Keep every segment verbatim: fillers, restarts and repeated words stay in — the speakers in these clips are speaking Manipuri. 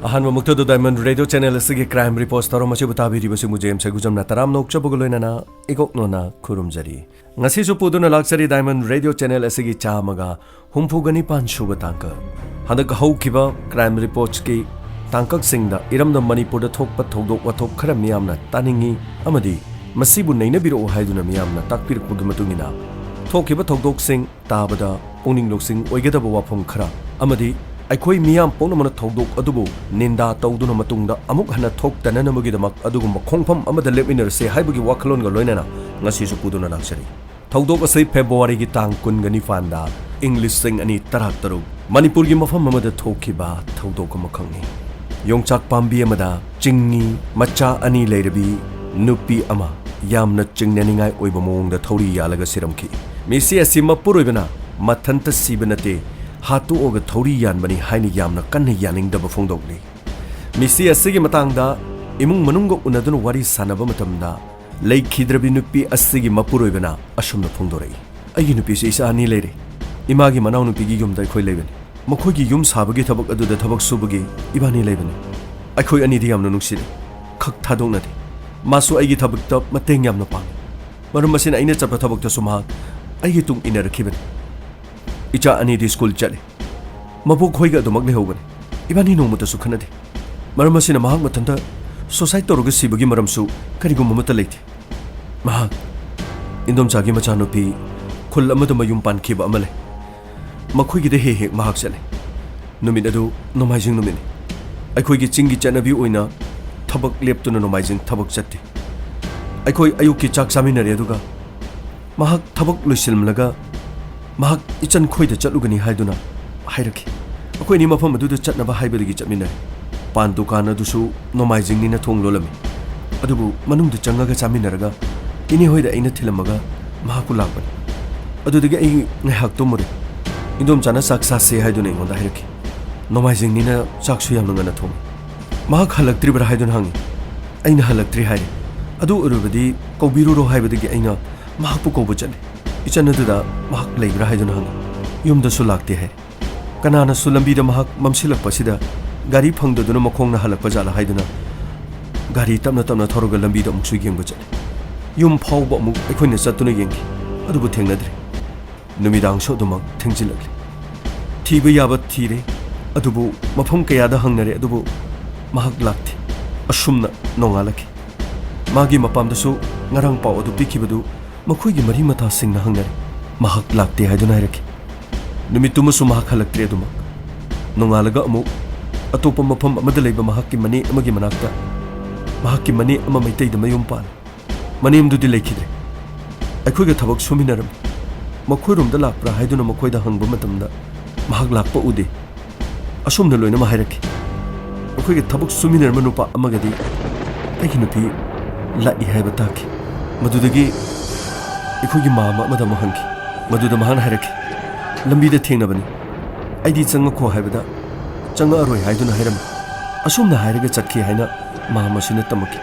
ꯑꯍꯥꯟꯕ ꯃꯛꯇꯗ Diamond Radio Channel ꯑꯁꯤꯒꯤ Crime Reports ꯊꯧꯔꯝ ꯑꯁꯤꯕꯨ ꯇꯥꯕꯤꯔꯤꯕꯁꯤꯡꯕꯨ ꯖꯦꯝꯁ ꯍꯩꯒꯨꯖꯝꯅ ꯇꯔꯥꯝꯅ ꯑꯣꯛꯆꯕꯒ ꯂꯣꯏꯅꯅ ꯏꯀꯣꯛꯅꯣꯅ ꯈꯨꯔꯨꯝꯖꯔꯤ꯫ ꯉꯁꯤꯁꯨ ꯄꯨꯗꯨꯅ ꯂꯥꯛꯆꯔꯤ Diamond Radio Channel ꯑꯁꯤꯒꯤ ꯆꯥꯝꯃꯒ ꯍꯨꯝꯐꯨꯒ ꯅꯤꯄꯥꯟ ꯁꯨꯕ ꯇꯥꯡꯀꯛ꯫ ꯍꯟꯗꯛ ꯍꯧꯈꯤꯕ Crime Reportsꯀꯤ ꯇꯥꯡꯀꯛꯁꯤꯡꯗ ꯏꯔꯝꯗꯝ ꯃꯅꯤꯄꯨꯔꯗ ꯊꯣꯛꯄ ꯊꯧꯗꯣꯛ ꯋꯥꯊꯣꯛ ꯈꯔ ꯃꯤꯌꯥꯝꯅ ꯇꯥꯅꯤꯡꯉꯤ ꯑꯃꯗꯤ ꯃꯁꯤꯕꯨ ꯅꯩꯅꯕꯤꯔꯛꯎ ꯍꯥꯏꯗꯨꯅ ꯃꯤꯌꯥꯝꯅ ꯇꯥꯛꯄꯤꯔꯛꯄꯒꯤ ꯃꯇꯨꯡ ꯏꯟꯅ, ꯊꯣꯛꯈꯤꯕ ꯊꯧꯗꯣꯛꯁꯤꯡ ꯇꯥꯕꯗ ꯄꯨꯛꯅꯤꯡ ꯂꯧꯁꯤꯡ ꯑꯣꯏꯒꯗꯕ ꯋꯥꯐꯝ ꯈꯔ ꯑꯃꯗꯤ ꯑꯩꯈꯣꯏ ꯃꯤꯌꯥꯝ ꯄꯨꯝꯅꯃꯛꯅ ꯊꯧꯗꯣꯛ ꯑꯗꯨꯕꯨ ꯅꯤꯟꯗꯥ ꯇꯧꯗꯨꯅ ꯃꯇꯨꯡꯗ ꯑꯃꯨꯛ ꯍꯟꯅ ꯊꯣꯛꯇꯅꯅꯕꯒꯤꯗꯃꯛ ꯑꯗꯨꯒꯨꯝꯕ ꯈꯣꯡꯐꯝ ꯑꯃꯗ ꯂꯦꯞꯃꯤꯟꯅꯔꯁꯦ ꯍꯥꯏꯕꯒꯤ ꯋꯥꯈꯜꯂꯣꯟꯒ ꯂꯣꯏꯅꯅ ꯉꯁꯤꯁꯨ ꯄꯨꯗꯨꯅ ꯂꯥꯛꯆꯔꯤ꯫ ꯊꯧꯗꯣꯛ ꯑꯁꯤ ꯐꯦꯕ꯭ꯔꯨꯋꯥꯔꯤꯒꯤ ꯇꯥꯡ ꯀꯨꯟꯒ ꯅꯤꯄꯥꯟꯗ, ꯏꯪ ꯂꯤꯁꯤꯡ ꯑꯅꯤ ꯇꯔꯥꯇꯔꯨꯛ, ꯃꯅꯤꯄꯨꯔꯒꯤ ꯃꯐꯝ ꯑꯃꯗ ꯊꯣꯛꯈꯤꯕ ꯊꯧꯗꯣꯛ ꯑꯃꯈꯛꯅꯤ꯫ ꯌꯣꯡꯆꯥꯛ ꯄꯥꯝꯕꯤ ꯑꯃꯗ ꯆꯤꯡꯃꯤ ꯃꯆꯥ ꯑꯅꯤ ꯂꯩꯔꯕꯤ ꯅꯨꯄꯤ ꯑꯃ ꯌꯥꯝꯅ ꯆꯤꯡꯅꯅꯤꯡꯉꯥꯏ ꯑꯣꯏꯕ ꯃꯑꯣꯡꯗ ꯊꯧꯔꯤ ꯌꯥꯜꯂꯒ ꯁꯤꯔꯝꯈꯤ꯫ ꯃꯤꯁꯤ ꯑꯁꯤ ꯃꯄꯨꯔꯣꯏꯕꯅ ꯃꯊꯟꯇ ꯁꯤꯕ ꯅꯠꯇꯦ, ꯍꯥꯠꯇꯣꯛꯑꯒ ꯊꯧꯔꯤ ꯌꯥꯟꯕꯅꯤ ꯍꯥꯏꯅ ꯌꯥꯝꯅ ꯀꯟꯅ ꯌꯥꯅꯤꯡꯗꯕ ꯐꯣꯡꯗꯣꯛꯂꯤ꯫ ꯃꯤꯁꯤ ꯑꯁꯤꯒꯤ ꯃꯇꯥꯡꯗ ꯏꯃꯨꯡ ꯃꯅꯨꯡꯒ ꯎꯅꯗꯨꯅ ꯋꯥꯔꯤ ꯁꯥꯟꯅꯕ ꯃꯇꯝꯗ, ꯂꯩꯈꯤꯗ꯭ꯔꯕꯤ ꯅꯨꯄꯤ ꯑꯁꯤꯒꯤ ꯃꯄꯨꯔꯣꯏꯕꯅ ꯑꯁꯨꯝꯅ ꯐꯣꯡꯗꯣꯔꯛꯏ, "ꯑꯩꯒꯤ ꯅꯨꯄꯤꯁꯤ ꯏꯆꯥ ꯑꯅꯤ ꯂꯩꯔꯦ꯫ ꯏꯃꯥꯒꯤ ꯃꯅꯥꯎꯅꯨꯄꯤꯒꯤ ꯌꯨꯝꯗ ꯑꯩꯈꯣꯏ ꯂꯩꯕꯅꯤ꯫ ꯃꯈꯣꯏꯒꯤ ꯌꯨꯝ ꯁꯥꯕꯒꯤ ꯊꯕꯛ ꯑꯗꯨꯗ ꯊꯕꯛ ꯁꯨꯕꯒꯤ ꯏꯕꯥꯅꯤ ꯂꯩꯕꯅꯤ꯫ ꯑꯩꯈꯣꯏ ꯑꯅꯤꯗꯤ ꯌꯥꯝꯅ ꯅꯨꯡꯁꯤꯅꯩ, ꯈꯛ ꯊꯥꯗꯣꯛꯅꯗꯦ꯫ ꯃꯥꯁꯨ ꯑꯩꯒꯤ ꯊꯕꯛꯇ ꯃꯇꯦꯡ ꯌꯥꯝꯅ ꯄꯥꯡꯏ꯫ ꯃꯔꯝ ꯑꯁꯤꯅ ꯑꯩꯅ ꯆꯠꯄ ꯊꯕꯛꯇꯁꯨ ꯃꯍꯥꯛ ꯑꯩꯒꯤ ꯇꯨꯡ ꯏꯟꯅꯔꯛꯈꯤꯕꯅꯤ꯫ ꯏꯆꯥ ꯑꯅꯤꯗꯤ ꯁ꯭ꯀꯨꯜ ꯆꯠꯂꯤ꯫ ꯃꯕꯣꯛ ꯈꯣꯏꯒ ꯑꯗꯨꯃꯛ ꯂꯩꯍꯧꯕꯅꯤ꯫ ꯏꯕꯥꯅꯤ ꯅꯣꯡꯃꯇꯁꯨ ꯈꯠꯅꯗꯦ꯫ ꯃꯔꯝ ꯑꯁꯤꯅ ꯃꯍꯥꯛ ꯃꯊꯟꯇ suicide ꯇꯧꯔꯒ ꯁꯤꯕꯒꯤ ꯃꯔꯝꯁꯨ ꯀꯔꯤꯒꯨꯝꯕ ꯑꯃꯠꯇ ꯂꯩꯇꯦ꯫ ꯃꯍꯥꯛ ꯏꯟꯗꯣꯝꯆꯥꯒꯤ ꯃꯆꯥꯅꯨꯄꯤ ꯈꯨꯜ ꯑꯃꯗ ꯃꯌꯨꯝ ꯄꯥꯟꯈꯤꯕ ꯑꯃ ꯂꯩ꯫ ꯃꯈꯣꯏꯒꯤꯗ ꯍꯦꯛ ꯍꯦꯛ ꯃꯍꯥꯛ ꯆꯠꯂꯤ꯫ ꯅꯨꯃꯤꯠ ꯑꯗꯨ ꯅꯣꯡꯃꯥꯏꯖꯤꯡ ꯅꯨꯃꯤꯠꯅꯤ꯫ ꯑꯩꯈꯣꯏꯒꯤ ꯆꯤꯡꯒꯤ ꯆꯠꯅꯕꯤ ꯑꯣꯏꯅ ꯊꯕꯛ ꯂꯦꯞꯇꯨꯅ ꯅꯣꯡꯃꯥꯏꯖꯤꯡ ꯊꯕꯛ ꯆꯠꯇꯦ꯫ ꯑꯩꯈꯣꯏ ꯑꯌꯨꯛꯀꯤ ꯆꯥꯛ ꯆꯥꯃꯤꯟꯅꯔꯦ, ꯑꯗꯨꯒ ꯃꯍꯥꯛ ꯊꯕꯛ ꯂꯣꯏꯁꯤꯜꯂꯝꯂꯒ ꯃꯍꯥꯛ ꯏꯆꯟ ꯈꯣꯏꯗ ꯆꯠꯂꯨꯒꯅꯤ ꯍꯥꯏꯗꯨꯅ ꯍꯥꯏꯔꯛꯈꯤ꯫ ꯑꯩꯈꯣꯏ ꯑꯅꯤ ꯃꯐꯝ ꯑꯗꯨꯗ ꯆꯠꯅꯕ ꯍꯥꯏꯕꯗꯒꯤ ꯆꯠꯃꯤꯟꯅꯔꯦ꯫ ꯄꯥꯟ ꯗꯨꯀꯥꯟ ꯑꯗꯨꯁꯨ ꯅꯣꯡꯃꯥꯏꯖꯤꯡꯅꯤꯅ ꯊꯣꯡ ꯂꯣꯜꯂꯝꯃꯤ꯫ ꯑꯗꯨꯕꯨ ꯃꯅꯨꯡꯗ ꯆꯪꯉꯒ ꯆꯥꯃꯤꯟꯅꯔꯒ ꯏꯅꯦ ꯍꯣꯏꯗ ꯑꯩꯅ ꯊꯤꯜꯂꯝꯃꯒ ꯃꯍꯥꯛꯄꯨ ꯂꯥꯛꯄꯅꯤ꯫ ꯑꯗꯨꯗꯒꯤ ꯑꯩ ꯉꯥꯏꯍꯥꯛ ꯇꯨꯝꯃꯨꯔꯦ꯫ ꯏꯟꯗꯣꯝꯆꯥꯅ ꯆꯥꯛ ꯆꯥꯁꯦ ꯍꯥꯏꯗꯨꯅ ꯑꯩꯉꯣꯟꯗ ꯍꯥꯏꯔꯛꯈꯤ꯫ ꯅꯣꯡꯃꯥꯏꯖꯤꯡꯅꯤꯅ ꯆꯥꯛꯁꯨ ꯌꯥꯝꯅ ꯉꯟꯅ ꯊꯣꯡꯉꯤ꯫ ꯃꯍꯥꯛ ꯍꯜꯂꯛꯇ꯭ꯔꯤꯕ꯭ꯔꯥ ꯍꯥꯏꯗꯨꯅ ꯍꯪꯉꯤ꯫ ꯑꯩꯅ ꯍꯜꯂꯛꯇ꯭ꯔꯤ ꯍꯥꯏꯔꯦ꯫ ꯑꯗꯨ ꯑꯣꯏꯔꯕꯗꯤ ꯀꯧꯕꯤꯔꯨꯔꯣ ꯍꯥꯏꯕꯗꯒꯤ ꯑꯩꯅ ꯃꯍꯥꯛꯄꯨ ꯀꯧꯕ ꯆꯠꯂꯤ꯫ ꯏꯆꯟ ꯑꯗꯨꯗ ꯃꯍꯥꯛ ꯂꯩꯕ꯭ꯔꯥ ꯍꯥꯏꯗꯨꯅ ꯍꯪꯉꯤ꯫ ꯌꯨꯝꯗꯁꯨ ꯂꯥꯛꯇꯦ ꯍꯥꯏꯔꯦ꯫ ꯀꯅꯥꯅꯁꯨ ꯂꯝꯕꯤꯗ ꯃꯍꯥꯛ ꯃꯝꯁꯤꯜꯂꯛꯄꯁꯤꯗ ꯒꯥꯔꯤ ꯐꯪꯗꯗꯨꯅ ꯃꯈꯣꯡꯅ ꯍꯜꯂꯛꯄ ꯖꯥꯠꯂ ꯍꯥꯏꯗꯨꯅ ꯒꯥꯔꯤ ꯇꯞꯅ ꯇꯞꯅ ꯊꯧꯔꯒ ꯂꯝꯕꯤꯗ ꯑꯃꯨꯛꯁꯨ ꯌꯦꯡꯕ ꯆꯠꯂꯤ꯫ ꯌꯨꯝ ꯐꯥꯎꯕ ꯑꯃꯨꯛ ꯑꯩꯈꯣꯏꯅ ꯆꯠꯇꯨꯅ ꯌꯦꯡꯈꯤ, ꯑꯗꯨꯕꯨ ꯊꯦꯡꯅꯗ꯭ꯔꯦ꯫ ꯅꯨꯃꯤꯗꯥꯡꯁꯨ ꯑꯗꯨꯃꯛ ꯊꯦꯡꯖꯤꯜꯂꯛꯂꯤ꯫ ꯊꯤꯕ ꯌꯥꯕ ꯊꯤꯔꯦ, ꯑꯗꯨꯕꯨ ꯃꯐꯝ ꯀꯌꯥꯗ ꯍꯪꯅꯔꯦ, ꯑꯗꯨꯕꯨ ꯃꯍꯥꯛ ꯂꯥꯛꯇꯦ꯫ ꯑꯁꯨꯝꯅ ꯅꯣꯡꯉꯥꯜꯂꯛꯈꯤ꯫ ꯃꯥꯒꯤ ꯃꯄꯥꯝꯗꯁꯨ ꯉꯔꯥꯡ ꯄꯥꯎ ꯑꯗꯨ ꯄꯤꯈꯤꯕꯗꯨ ꯃꯈꯣꯏꯒꯤ ꯃꯔꯤ ꯃꯇꯥꯁꯤꯡꯅ ꯍꯪꯅꯔꯦ꯫ ꯃꯍꯥꯛ ꯂꯥꯛꯇꯦ ꯍꯥꯏꯗꯨꯅ ꯍꯥꯏꯔꯛꯈꯤ꯫ ꯅꯨꯃꯤꯠꯇꯨꯃꯁꯨ ꯃꯍꯥꯛ ꯍꯜꯂꯛꯇ꯭ꯔꯦ꯫ ꯑꯗꯨꯃꯛ ꯅꯣꯡꯉꯥꯜꯂꯒ ꯑꯃꯨꯛ ꯑꯇꯣꯞꯄ ꯃꯐꯝ ꯑꯃꯗ ꯂꯩꯕ ꯃꯍꯥꯛꯀꯤ ꯃꯅꯦ ꯑꯃꯒꯤ ꯃꯅꯥꯛꯇ ꯃꯍꯥꯛꯀꯤ ꯃꯅꯦ ꯑꯃ ꯃꯩꯇꯩꯗ ꯃꯌꯨꯝ ꯄꯥꯜꯂꯤ꯫ ꯃꯅꯦꯝꯗꯨꯗꯤ ꯂꯩꯈꯤꯗ꯭ꯔꯦ꯫ ꯑꯩꯈꯣꯏꯒ ꯊꯕꯛ ꯁꯨꯃꯤꯟꯅꯔꯝꯃꯤ꯫ ꯃꯈꯣꯏꯔꯣꯝꯗ ꯂꯥꯛꯄ꯭ꯔꯥ ꯍꯥꯏꯗꯨꯅ ꯃꯈꯣꯏꯗ ꯍꯪꯕ ꯃꯇꯝꯗ ꯃꯍꯥꯛ ꯂꯥꯛꯄ ꯎꯗꯦ꯫ ꯑꯁꯨꯝꯅ ꯂꯣꯏꯅꯃꯛ ꯍꯥꯏꯔꯛꯈꯤ꯫ ꯑꯩꯈꯣꯏꯒ ꯊꯕꯛ ꯁꯨꯃꯤꯟꯅꯔꯝꯕ ꯅꯨꯄꯥ ꯑꯃꯒꯗꯤ ꯑꯩꯒꯤ ꯅꯨꯄꯤ ꯂꯥꯛꯏ ꯍꯥꯏꯕ ꯇꯥꯈꯤ꯫ ꯃꯗꯨꯗꯒꯤ ꯑꯩꯈꯣꯏꯒꯤ ꯃꯥꯝꯃ ꯑꯃꯗ ꯑꯃꯨꯛ ꯍꯪꯈꯤ꯫ ꯃꯗꯨꯗ ꯃꯍꯥꯛꯅ ꯍꯥꯏꯔꯛꯈꯤ, "ꯂꯝꯕꯤꯗ ꯊꯦꯡꯅꯕꯅꯤ꯫ ꯑꯩꯗꯤ ꯆꯪꯉꯛꯈꯣ ꯍꯥꯏꯕꯗ ꯆꯪꯉꯛꯑꯔꯣꯏ ꯍꯥꯏꯗꯨꯅ ꯍꯥꯏꯔꯝꯃꯤ꯫ ꯑꯁꯨꯝꯅ ꯍꯥꯏꯔꯒ ꯆꯠꯈꯤ" ꯍꯥꯏꯅ ꯃꯥꯝꯃꯁꯤꯅ ꯇꯝꯃꯛꯈꯤ꯫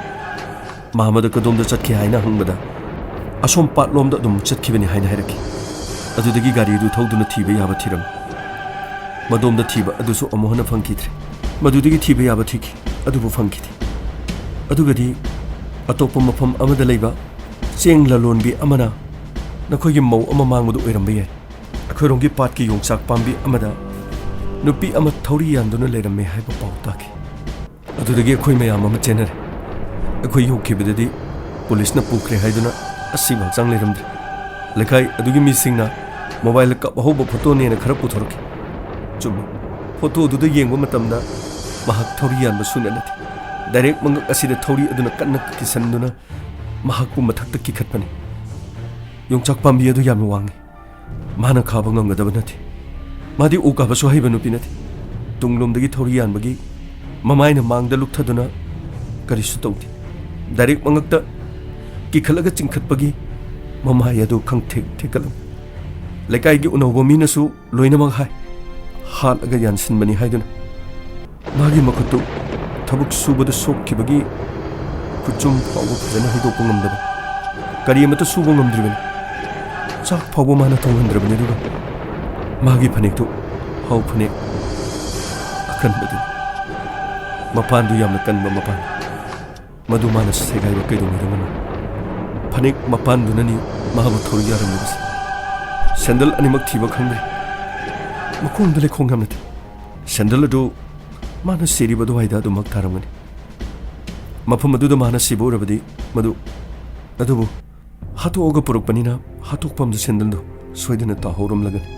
ꯃꯥꯝꯃꯗ ꯀꯗꯣꯝꯗ ꯆꯠꯈꯤ ꯍꯥꯏꯅ ꯍꯪꯕꯗ, "ꯑꯁꯣꯝ ꯄꯥꯠꯂꯣꯝꯗ ꯑꯗꯨꯝ ꯆꯠꯈꯤꯕꯅꯤ" ꯍꯥꯏꯅ ꯍꯥꯏꯔꯛꯈꯤ꯫ ꯑꯗꯨꯗꯒꯤ ꯒꯥꯔꯤꯗꯨ ꯊꯧꯗꯨꯅ ꯊꯤꯕ ꯌꯥꯕ ꯊꯤꯔꯝꯃꯤ꯫ ꯃꯗꯣꯝꯗ ꯊꯤꯕ ꯑꯗꯨꯁꯨ ꯑꯃꯨꯛ ꯍꯟꯅ ꯐꯪꯈꯤꯗ꯭ꯔꯦ꯫ ꯃꯗꯨꯗꯒꯤ ꯊꯤꯕ ꯌꯥꯕ ꯊꯤꯈꯤ, ꯑꯗꯨꯕꯨ ꯐꯪꯈꯤꯗꯦ꯫ ꯑꯗꯨꯒꯗꯤ ꯑꯇꯣꯞꯄ ꯃꯐꯝ ꯑꯃꯗ ꯂꯩꯕ ꯆꯦꯡ ꯂꯂꯣꯟꯕꯤ ꯑꯃꯅ ꯅꯈꯣꯏꯒꯤ ꯃꯧ ꯑꯃ ꯃꯥꯡꯕꯗꯨ ꯑꯣꯏꯔꯝꯕ ꯌꯥꯏ꯫ ꯑꯩꯈꯣꯏꯔꯣꯝꯒꯤ ꯄꯥꯠꯀꯤ ꯌꯣꯡꯆꯥꯛ ꯄꯥꯝꯕꯤ ꯑꯃꯗ ꯅꯨꯄꯤ ꯑꯃ ꯊꯧꯔꯤ ꯌꯥꯟꯗꯨꯅ ꯂꯩꯔꯝꯃꯦ ꯍꯥꯏꯕ ꯄꯥꯎ ꯇꯥꯈꯤ꯫ ꯑꯗꯨꯗꯒꯤ ꯑꯩꯈꯣꯏ ꯃꯌꯥꯝ ꯑꯃ ꯆꯦꯟꯅꯔꯦ꯫ ꯑꯩꯈꯣꯏ ꯌꯧꯈꯤꯕꯗꯗꯤ ꯄꯨꯂꯤꯁꯅ ꯄꯨꯈ꯭ꯔꯦ ꯍꯥꯏꯗꯨꯅ ꯑꯁꯤꯕ ꯍꯛꯆꯥꯡ ꯂꯩꯔꯝꯗ꯭ꯔꯦ꯫ ꯂꯩꯀꯥꯏ ꯑꯗꯨꯒꯤ ꯃꯤꯁꯤꯡꯅ ꯃꯣꯕꯥꯏꯜꯗ ꯀꯥꯞꯍꯧꯕ ꯐꯣꯇꯣꯅꯦꯅ ꯈꯔ ꯄꯨꯊꯣꯔꯛꯈꯤ꯫ ꯆꯨꯝꯃꯤ, ꯐꯣꯇꯣꯗꯨꯗ ꯌꯦꯡꯕ ꯃꯇꯝꯗ ꯃꯍꯥꯛ ꯊꯧꯔꯤ ꯌꯥꯟꯕ ꯁꯨꯡꯅꯠ ꯅꯠꯇꯦ꯫ ꯗꯥꯏꯔꯦꯛ ꯃꯉꯛ ꯑꯁꯤꯗ ꯊꯧꯔꯤ ꯑꯗꯨꯅ ꯀꯟꯅ ꯀꯤꯁꯟꯗꯨꯅ ꯃꯍꯥꯛꯄꯨ ꯃꯊꯛꯇ ꯀꯤꯈꯠꯄꯅꯤ꯫ ꯌꯣꯡꯆꯥꯛ ꯄꯥꯝꯕꯤ ꯑꯗꯨ ꯌꯥꯝꯅ ꯋꯥꯡꯏ꯫ ꯃꯥꯅ ꯈꯥꯕ ꯉꯝꯒꯗꯕ ꯅꯠꯇꯦ꯫ ꯃꯥꯗꯤ ꯎ ꯀꯥꯕꯁꯨ ꯍꯩꯕ ꯅꯨꯄꯤ ꯅꯠꯇꯦ꯫ ꯇꯨꯡꯂꯣꯝꯗꯒꯤ ꯊꯧꯔꯤ ꯌꯥꯟꯕꯒꯤ ꯃꯃꯥꯏꯅ ꯃꯥꯡꯗ ꯂꯨꯞꯊꯗꯨꯅ ꯀꯔꯤꯁꯨ ꯇꯧꯗꯦ꯫ ꯗꯥꯏꯔꯦꯛ ꯃꯉꯛꯇ ꯀꯤꯈꯠꯂꯒ ꯆꯤꯡꯈꯠꯄꯒꯤ ꯃꯃꯥꯏ ꯑꯗꯨ ꯈꯪꯊꯦꯛ ꯊꯦꯛꯀꯠꯂꯝꯃꯤ꯫ ꯂꯩꯀꯥꯏꯒꯤ ꯎꯅꯧꯕ ꯃꯤꯅꯁꯨ ꯂꯣꯏꯅꯃꯛ ꯍꯥꯏ, ꯍꯥꯠꯂꯒ ꯌꯥꯟꯁꯤꯟꯕꯅꯤ ꯍꯥꯏꯗꯨꯅ꯫ ꯃꯥꯒꯤ ꯃꯈꯨꯠꯇꯨ ꯊꯕꯛ ꯁꯨꯕꯗ ꯁꯣꯛꯈꯤꯕꯒꯤ ꯈꯨꯆꯨꯝ ꯐꯥꯎꯕ ꯐꯖꯅ ꯍꯩꯗꯣꯛꯄ ꯉꯝꯗꯕ, ꯀꯔꯤ ꯑꯃꯠꯇ ꯁꯨꯕ ꯉꯝꯗ꯭ꯔꯤꯕꯅꯤ꯫ ꯆꯥꯛ ꯐꯥꯎꯕ ꯃꯥꯅ ꯊꯣꯡꯍꯟꯗ꯭ꯔꯕꯅꯤ꯫ ꯑꯗꯨꯒ ꯃꯥꯒꯤ ꯐꯅꯦꯛꯇꯨ ꯍꯥꯎ ꯐꯅꯦꯛ ꯑꯀꯟꯕꯗꯨꯅꯤ꯫ ꯃꯄꯥꯟꯗꯨ ꯌꯥꯝꯅ ꯀꯟꯕ ꯃꯄꯥꯟ꯫ ꯃꯗꯨ ꯃꯥꯅ ꯁꯦꯒꯥꯏꯕ ꯀꯩꯗꯧꯉꯩꯗ ꯉꯝꯃꯤ? ꯐꯅꯦꯛ ꯃꯄꯥꯟꯗꯨꯅꯅꯤ ꯃꯍꯥꯛꯄꯨ ꯊꯧꯔꯤ ꯌꯥꯔꯝꯂꯤꯕꯁꯦ꯫ ꯁꯦꯟꯗꯜ ꯑꯅꯤꯃꯛ ꯊꯤꯕ ꯈꯪꯗ꯭ꯔꯦ꯫ ꯃꯈꯣꯡꯗ ꯂꯩꯈꯣꯡ ꯌꯥꯝꯅ ꯊꯤ꯫ ꯁꯦꯟꯗꯜ ꯑꯗꯨ ꯃꯥꯅ ꯁꯤꯔꯤꯕ ꯑꯗꯨꯋꯥꯏꯗ ꯑꯗꯨꯃꯛ ꯊꯥꯔꯝꯒꯅꯤ꯫ ꯃꯐꯝ ꯑꯗꯨꯗ ꯃꯥꯅ ꯁꯤꯕ ꯑꯣꯏꯔꯕꯗꯤ ꯃꯗꯨ, ꯑꯗꯨꯕꯨ ꯍꯥꯠꯇꯣꯛꯑꯒ ꯄꯨꯔꯛꯄꯅꯤꯅ ꯍꯥꯠꯇꯣꯛꯐꯝꯗ ꯁꯦꯟꯗꯜꯗꯨ ꯁꯣꯏꯗꯅ ꯇꯥꯍꯧꯔꯝꯂꯒꯅꯤ꯫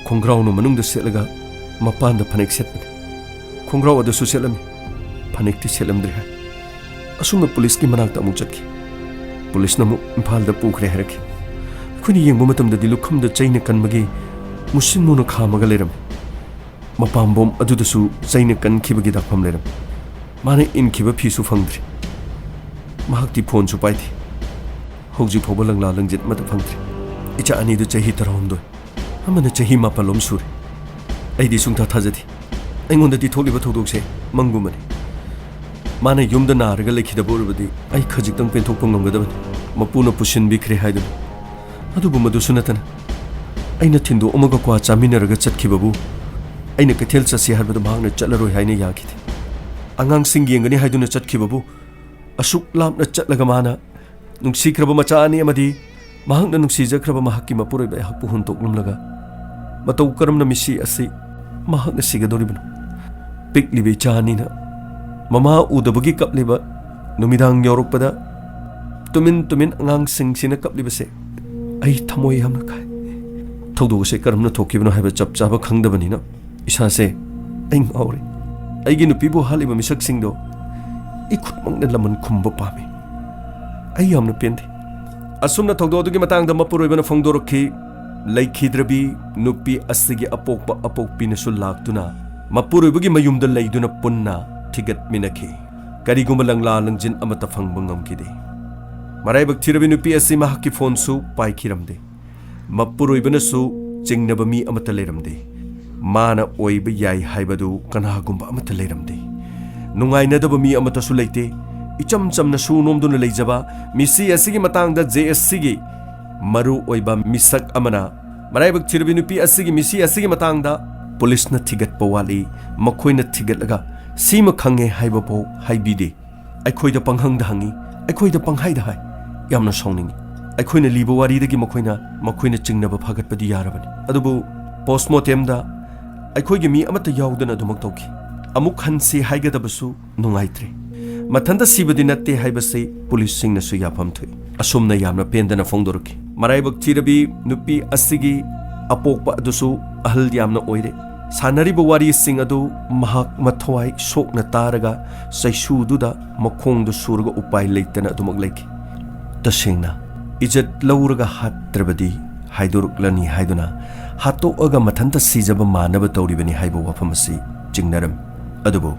ꯈꯣꯡꯒ꯭ꯔꯥꯎꯅ ꯃꯅꯨꯡꯗ ꯁꯦꯠꯂꯒ ꯃꯄꯥꯟꯗ ꯐꯅꯦꯛ ꯁꯦꯠꯄꯅꯤ꯫ ꯈꯣꯡꯒ꯭ꯔꯥꯎ ꯑꯗꯨꯁꯨ ꯁꯦꯠꯂꯝꯃꯤ, ꯐꯅꯦꯛꯇꯤ ꯁꯦꯠꯂꯝꯗ꯭ꯔꯦ ꯍꯥꯏ꯫ ꯑꯁꯨꯝꯅ ꯄꯨꯂꯤꯁꯀꯤ ꯃꯅꯥꯛꯇ ꯑꯃꯨꯛ ꯆꯠꯈꯤ꯫ ꯄꯨꯂꯤꯁꯅ ꯑꯃꯨꯛ ꯏꯝꯐꯥꯜꯗ ꯄꯨꯈ꯭ꯔꯦ ꯍꯥꯏꯔꯛꯈꯤ꯫ ꯑꯩꯈꯣꯏꯅ ꯌꯦꯡꯕ ꯃꯇꯝꯗꯗꯤ ꯂꯨꯈꯝꯗ ꯆꯩꯅ ꯀꯟꯕꯒꯤ ꯃꯨꯁꯤꯟ ꯃꯨꯅ ꯈꯥꯝꯃꯒ ꯂꯩꯔꯝꯃꯤ꯫ ꯃꯄꯥꯝꯕꯣꯝ ꯑꯗꯨꯗꯁꯨ ꯆꯩꯅ ꯀꯟꯈꯤꯕꯒꯤ ꯗꯥꯛꯐꯝ ꯂꯩꯔꯝꯃꯤ꯫ ꯃꯥꯅ ꯏꯟꯈꯤꯕ ꯐꯤꯁꯨ ꯐꯪꯗ꯭ꯔꯤ꯫ ꯃꯍꯥꯛꯇꯤ ꯐꯣꯟꯁꯨ ꯄꯥꯏꯗꯦ꯫ ꯍꯧꯖꯤꯛ ꯐꯥꯎꯕ ꯂꯪꯂꯥ ꯂꯪꯖꯤꯠ ꯑꯃꯠꯇ ꯐꯪꯗ꯭ꯔꯤ꯫ ꯏꯆꯥ ꯑꯅꯤꯗꯨ ꯆꯍꯤ ꯇꯔꯥꯍꯨꯝꯗꯣꯏ, ꯑꯃꯅ ꯆꯍꯤ ꯃꯥꯄꯜ ꯂꯣꯝ ꯁꯨꯔꯦ꯫ ꯑꯩꯗꯤ ꯁꯨꯡꯊꯥ ꯊꯥꯖꯗꯦ꯫ ꯑꯩꯉꯣꯟꯗꯗꯤ ꯊꯣꯛꯂꯤꯕ ꯊꯧꯗꯣꯛꯁꯦ ꯃꯪꯒꯨꯝꯕꯅꯤ꯫ ꯃꯥꯅ ꯌꯨꯝꯗ ꯅꯥꯔꯒ ꯂꯩꯈꯤꯗꯕ ꯑꯣꯏꯔꯕꯗꯤ ꯑꯩ ꯈꯖꯤꯛꯇꯪ ꯄꯦꯟꯊꯣꯛꯄ ꯉꯝꯒꯗꯕꯅꯤ꯫ ꯃꯄꯨꯅ ꯄꯨꯁꯤꯟꯕꯤꯈ꯭ꯔꯦ ꯍꯥꯏꯗꯨꯅ꯫ ꯑꯗꯨꯕꯨ ꯃꯗꯨꯁꯨ ꯅꯠꯇꯅ ꯑꯩꯅ ꯊꯤꯟꯗꯣꯛꯑꯝꯃꯒ ꯀ꯭ꯋꯥ ꯆꯥꯃꯤꯟꯅꯔꯒ ꯆꯠꯈꯤꯕꯕꯨ, ꯑꯩꯅ ꯀꯩꯊꯦꯜ ꯆꯠꯁꯤ ꯍꯥꯏꯕꯗ ꯃꯍꯥꯛꯅ ꯆꯠꯂꯔꯣꯏ ꯍꯥꯏꯅ ꯌꯥꯈꯤꯗꯦ꯫ ꯑꯉꯥꯡꯁꯤꯡ ꯌꯦꯡꯒꯅꯤ ꯍꯥꯏꯗꯨꯅ ꯆꯠꯈꯤꯕꯕꯨ ꯑꯁꯨꯛ ꯂꯥꯞꯅ ꯆꯠꯂꯒ ꯃꯥꯅ ꯅꯨꯡꯁꯤꯈ꯭ꯔꯕ ꯃꯆꯥ ꯑꯅꯤ ꯑꯃꯗꯤ ꯃꯍꯥꯛꯅ ꯅꯨꯡꯁꯤꯖꯈ꯭ꯔꯕ ꯃꯍꯥꯛꯀꯤ ꯃꯄꯨꯔꯣꯏꯕ ꯑꯩꯍꯥꯛꯄꯨ ꯍꯨꯟꯗꯣꯛꯂꯝꯂꯒ ꯃꯇꯧ ꯀꯔꯝꯅ ꯃꯤꯁꯤ ꯑꯁꯤ ꯃꯍꯥꯛꯅ ꯁꯤꯒꯗꯧꯔꯤꯕꯅꯣ? ꯄꯤꯛꯂꯤꯕ ꯏꯆꯥ ꯑꯅꯤꯅ ꯃꯃꯥ ꯎꯗꯕꯒꯤ ꯀꯞꯂꯤꯕ, ꯅꯨꯃꯤꯗꯥꯡ ꯌꯧꯔꯛꯄꯗ ꯇꯨꯃꯤꯟ ꯇꯨꯃꯤꯟ ꯑꯉꯥꯡꯁꯤꯡꯁꯤꯅ ꯀꯞꯂꯤꯕꯁꯦ ꯑꯩ ꯊꯃꯣꯏ ꯌꯥꯝꯅ ꯀꯥꯏ꯫ ꯊꯧꯗꯣꯛ ꯑꯁꯦ ꯀꯔꯝꯅ ꯊꯣꯛꯈꯤꯕꯅꯣ ꯍꯥꯏꯕ ꯆꯞ ꯆꯥꯕ ꯈꯪꯗꯕꯅꯤꯅ ꯏꯁꯥꯁꯦ ꯑꯩ ꯉꯥꯎꯔꯦ꯫ ꯑꯩꯒꯤ ꯅꯨꯄꯤꯕꯨ ꯍꯥꯠꯂꯤꯕ ꯃꯤꯁꯛꯁꯤꯡꯗꯣ ꯏꯈꯨꯠꯃꯛꯅ ꯂꯃꯟ ꯈꯨꯝꯕ ꯄꯥꯝꯃꯤ꯫ ꯑꯩ ꯌꯥꯝꯅ ꯄꯦꯟꯗꯦ꯫ ꯑꯁꯨꯝꯅ ꯊꯧꯗꯣꯛ ꯑꯗꯨꯒꯤ ꯃꯇꯥꯡꯗ ꯃꯄꯨꯔꯣꯏꯕꯅ ꯐꯣꯡꯗꯣꯔꯛꯈꯤ꯫ ꯂꯩꯈꯤꯗ꯭ꯔꯕꯤ ꯅꯨꯄꯤ ꯑꯁꯤꯒꯤ ꯑꯄꯣꯛꯄ ꯑꯄꯣꯛꯄꯤꯅꯁꯨ ꯂꯥꯛꯇꯨꯅ ꯃꯄꯨꯔꯣꯏꯕꯒꯤ ꯃꯌꯨꯝꯗ ꯂꯩꯗꯨꯅ ꯄꯨꯟꯅ ꯊꯤꯒꯠꯃꯤꯟꯅꯈꯤ꯫ ꯀꯔꯤꯒꯨꯝꯕ ꯂꯪꯂꯥ ꯂꯪꯖꯤꯟ ꯑꯃꯠꯇ ꯐꯪꯕ ꯉꯝꯈꯤꯗꯦ꯫ ꯃꯔꯥꯏꯕꯛ ꯊꯤꯔꯕꯤ ꯅꯨꯄꯤ ꯑꯁꯤ ꯃꯍꯥꯛꯀꯤ ꯐꯣꯟꯁꯨ ꯄꯥꯏꯈꯤꯔꯝꯗꯦ꯫ ꯃꯄꯨꯔꯣꯏꯕꯅꯁꯨ ꯆꯤꯡꯅꯕ ꯃꯤ ꯑꯃꯠꯇ ꯂꯩꯔꯝꯗꯦ꯫ ꯃꯥꯅ ꯑꯣꯏꯕ ꯌꯥꯏ ꯍꯥꯏꯕꯗꯨ ꯀꯅꯥꯒꯨꯝꯕ ꯑꯃꯠꯇ ꯂꯩꯔꯝꯗꯦ꯫ ꯅꯨꯡꯉꯥꯏꯅꯗꯕ ꯃꯤ ꯑꯃꯠꯇꯁꯨ ꯂꯩꯇꯦ꯫ ꯏꯆꯝ ꯆꯝꯅ ꯁꯨ ꯅꯣꯝꯗꯨꯅ ꯂꯩꯖꯕ ꯃꯤꯁꯤ ꯑꯁꯤꯒꯤ ꯃꯇꯥꯡꯗ ꯖꯦ ꯑꯦꯁ ꯁꯤꯒꯤ ꯃꯔꯨ ꯑꯣꯏꯕ ꯃꯤꯁꯛ ꯑꯃꯅ ꯃꯔꯥꯏꯕꯛ ꯊꯤꯔꯕꯤ ꯅꯨꯄꯤ ꯑꯁꯤꯒꯤ ꯃꯤꯁꯤ ꯑꯁꯤꯒꯤ ꯃꯇꯥꯡꯗ ꯄꯨꯂꯤꯁꯅ ꯊꯤꯒꯠꯄ ꯋꯥꯠꯂꯤ꯫ ꯃꯈꯣꯏꯅ ꯊꯤꯒꯠꯂꯒ ꯁꯤꯃ ꯈꯪꯉꯦ ꯍꯥꯏꯕꯐꯥꯎ ꯍꯥꯏꯕꯤꯗꯦ꯫ ꯑꯩꯈꯣꯏꯗ ꯄꯪꯍꯪꯗ ꯍꯪꯉꯤ, ꯑꯩꯈꯣꯏꯗ ꯄꯪꯍꯥꯏꯗ ꯍꯥꯏ꯫ ꯌꯥꯝꯅ ꯁꯥꯎꯅꯤꯡꯉꯤ꯫ ꯑꯩꯈꯣꯏꯅ ꯂꯤꯕ ꯋꯥꯔꯤꯗꯒꯤ ꯃꯈꯣꯏꯅ, ꯃꯈꯣꯏꯅ ꯆꯤꯡꯅꯕ ꯐꯒꯠꯄꯗꯤ ꯌꯥꯔꯕꯅꯤ꯫ ꯑꯗꯨꯕꯨ ꯄꯣꯁꯃꯣꯔꯇꯦꯝꯗ ꯑꯩꯈꯣꯏꯒꯤ ꯃꯤ ꯑꯃꯠꯇ ꯌꯥꯎꯗꯅ ꯑꯗꯨꯃꯛ ꯇꯧꯈꯤ꯫ ꯑꯃꯨꯛ ꯍꯟꯁꯤ ꯍꯥꯏꯒꯗꯕꯁꯨ ꯅꯨꯡꯉꯥꯏꯇ꯭ꯔꯦ꯫ ꯃꯊꯟꯇ ꯁꯤꯕꯗꯤ ꯅꯠꯇꯦ ꯍꯥꯏꯕꯁꯤ ꯄꯨꯂꯤꯁꯁꯤꯡꯅꯁꯨ ꯌꯥꯐꯝ ꯊꯣꯛꯏ꯫ ꯑꯁꯨꯝꯅ ꯌꯥꯝꯅ ꯄꯦꯟꯗꯅ ꯐꯣꯡꯗꯣꯔꯛꯈꯤ꯫ ꯃꯔꯥꯏꯕꯛ ꯊꯤꯔꯕꯤ ꯅꯨꯄꯤ ꯑꯁꯤꯒꯤ ꯑꯄꯣꯛꯄ ꯑꯗꯨꯁꯨ ꯑꯍꯜ ꯌꯥꯝꯅ ꯑꯣꯏꯔꯦ꯫ ꯁꯥꯟꯅꯔꯤꯕ ꯋꯥꯔꯤꯁꯤꯡ ꯑꯗꯨ ꯃꯍꯥꯛ ꯃꯊꯋꯥꯏ ꯁꯣꯛꯅ ꯇꯥꯔꯒ ꯆꯩꯁꯨꯗꯨꯗ ꯃꯈꯣꯡꯗꯨ ꯁꯨꯔꯒ ꯎꯄꯥꯏ ꯂꯩꯇꯅ ꯑꯗꯨꯃꯛ ꯂꯩꯈꯤ꯫ ꯇꯁꯦꯡꯅ ꯏꯖꯠ ꯂꯧꯔꯒ ꯍꯥꯠꯇ꯭ꯔꯕꯗꯤ ꯍꯥꯏꯗꯣꯔꯛꯂꯅꯤ ꯍꯥꯏꯗꯨꯅ ꯍꯥꯠꯇꯣꯛꯑꯒ ꯃꯊꯟꯇ ꯁꯤꯖꯕ ꯃꯥꯟꯅꯕ ꯇꯧꯔꯤꯕꯅꯤ ꯍꯥꯏꯕ ꯋꯥꯐꯝ ꯑꯁꯤ ꯆꯤꯡꯅꯔꯝꯃꯤ꯫ ꯑꯗꯨꯕꯨ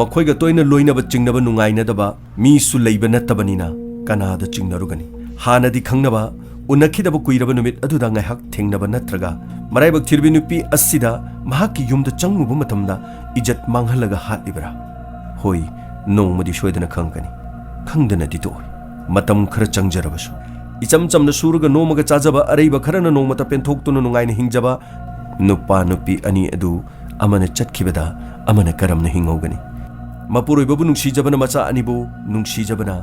ꯃꯈꯣꯏꯒ ꯇꯣꯏꯅ ꯂꯣꯏꯅꯕ ꯆꯤꯡꯅꯕ ꯅꯨꯡꯉꯥꯏꯅꯗꯕ ꯃꯤꯁꯨ ꯂꯩꯕ ꯅꯠꯇꯕꯅꯤꯅ ꯀꯅꯥꯗ ꯆꯤꯡꯅꯔꯨꯒꯅꯤ? ꯍꯥꯟꯅꯗꯤ ꯈꯪꯅꯕ, ꯎꯅꯈꯤꯗꯕ ꯀꯨꯏꯔꯕ ꯅꯨꯃꯤꯠ ꯑꯗꯨꯗ ꯉꯥꯏꯍꯥꯛ ꯊꯦꯡꯅꯕ ꯅꯠꯇ꯭ꯔꯒ ꯃꯔꯥꯏꯕꯛ ꯊꯤꯔꯕꯤ ꯅꯨꯄꯤ ꯑꯁꯤꯗ ꯃꯍꯥꯛꯀꯤ ꯌꯨꯝꯗ ꯆꯪꯉꯨꯕ ꯃꯇꯝꯗ ꯏꯖꯠ ꯃꯥꯡꯍꯜꯂꯒ ꯍꯥꯠꯂꯤꯕ꯭ꯔꯥ? ꯍꯣꯏ, ꯅꯣꯡꯃꯗꯤ ꯁꯣꯏꯗꯅ ꯈꯪꯒꯅꯤ꯫ ꯈꯪꯗꯅꯗꯤ ꯇꯣꯛꯑꯣꯏ꯫ ꯃꯇꯝ ꯈꯔ ꯆꯪꯖꯔꯕꯁꯨ꯫ ꯏꯆꯝ ꯆꯝꯅ ꯁꯨꯔꯒ ꯅꯣꯝꯃꯒ ꯆꯥꯖꯕ ꯑꯔꯩꯕ ꯈꯔꯅ ꯅꯣꯡꯃꯇ ꯄꯦꯟꯊꯣꯛꯇꯨꯅ ꯅꯨꯡꯉꯥꯏꯅ ꯍꯤꯡꯖꯕ ꯅꯨꯄꯥ ꯅꯨꯄꯤ ꯑꯅꯤ ꯑꯗꯨ ꯑꯃꯅ ꯆꯠꯈꯤꯕꯗ ꯑꯃꯅ ꯀꯔꯝꯅ ꯍꯤꯡꯍꯧꯒꯅꯤ? ꯃꯄꯨꯔꯣꯏꯕꯕꯨ ꯅꯨꯡꯁꯤꯖꯕꯅ ꯃꯆꯥ ꯑꯅꯤꯕꯨ ꯅꯨꯡꯁꯤꯖꯕꯅ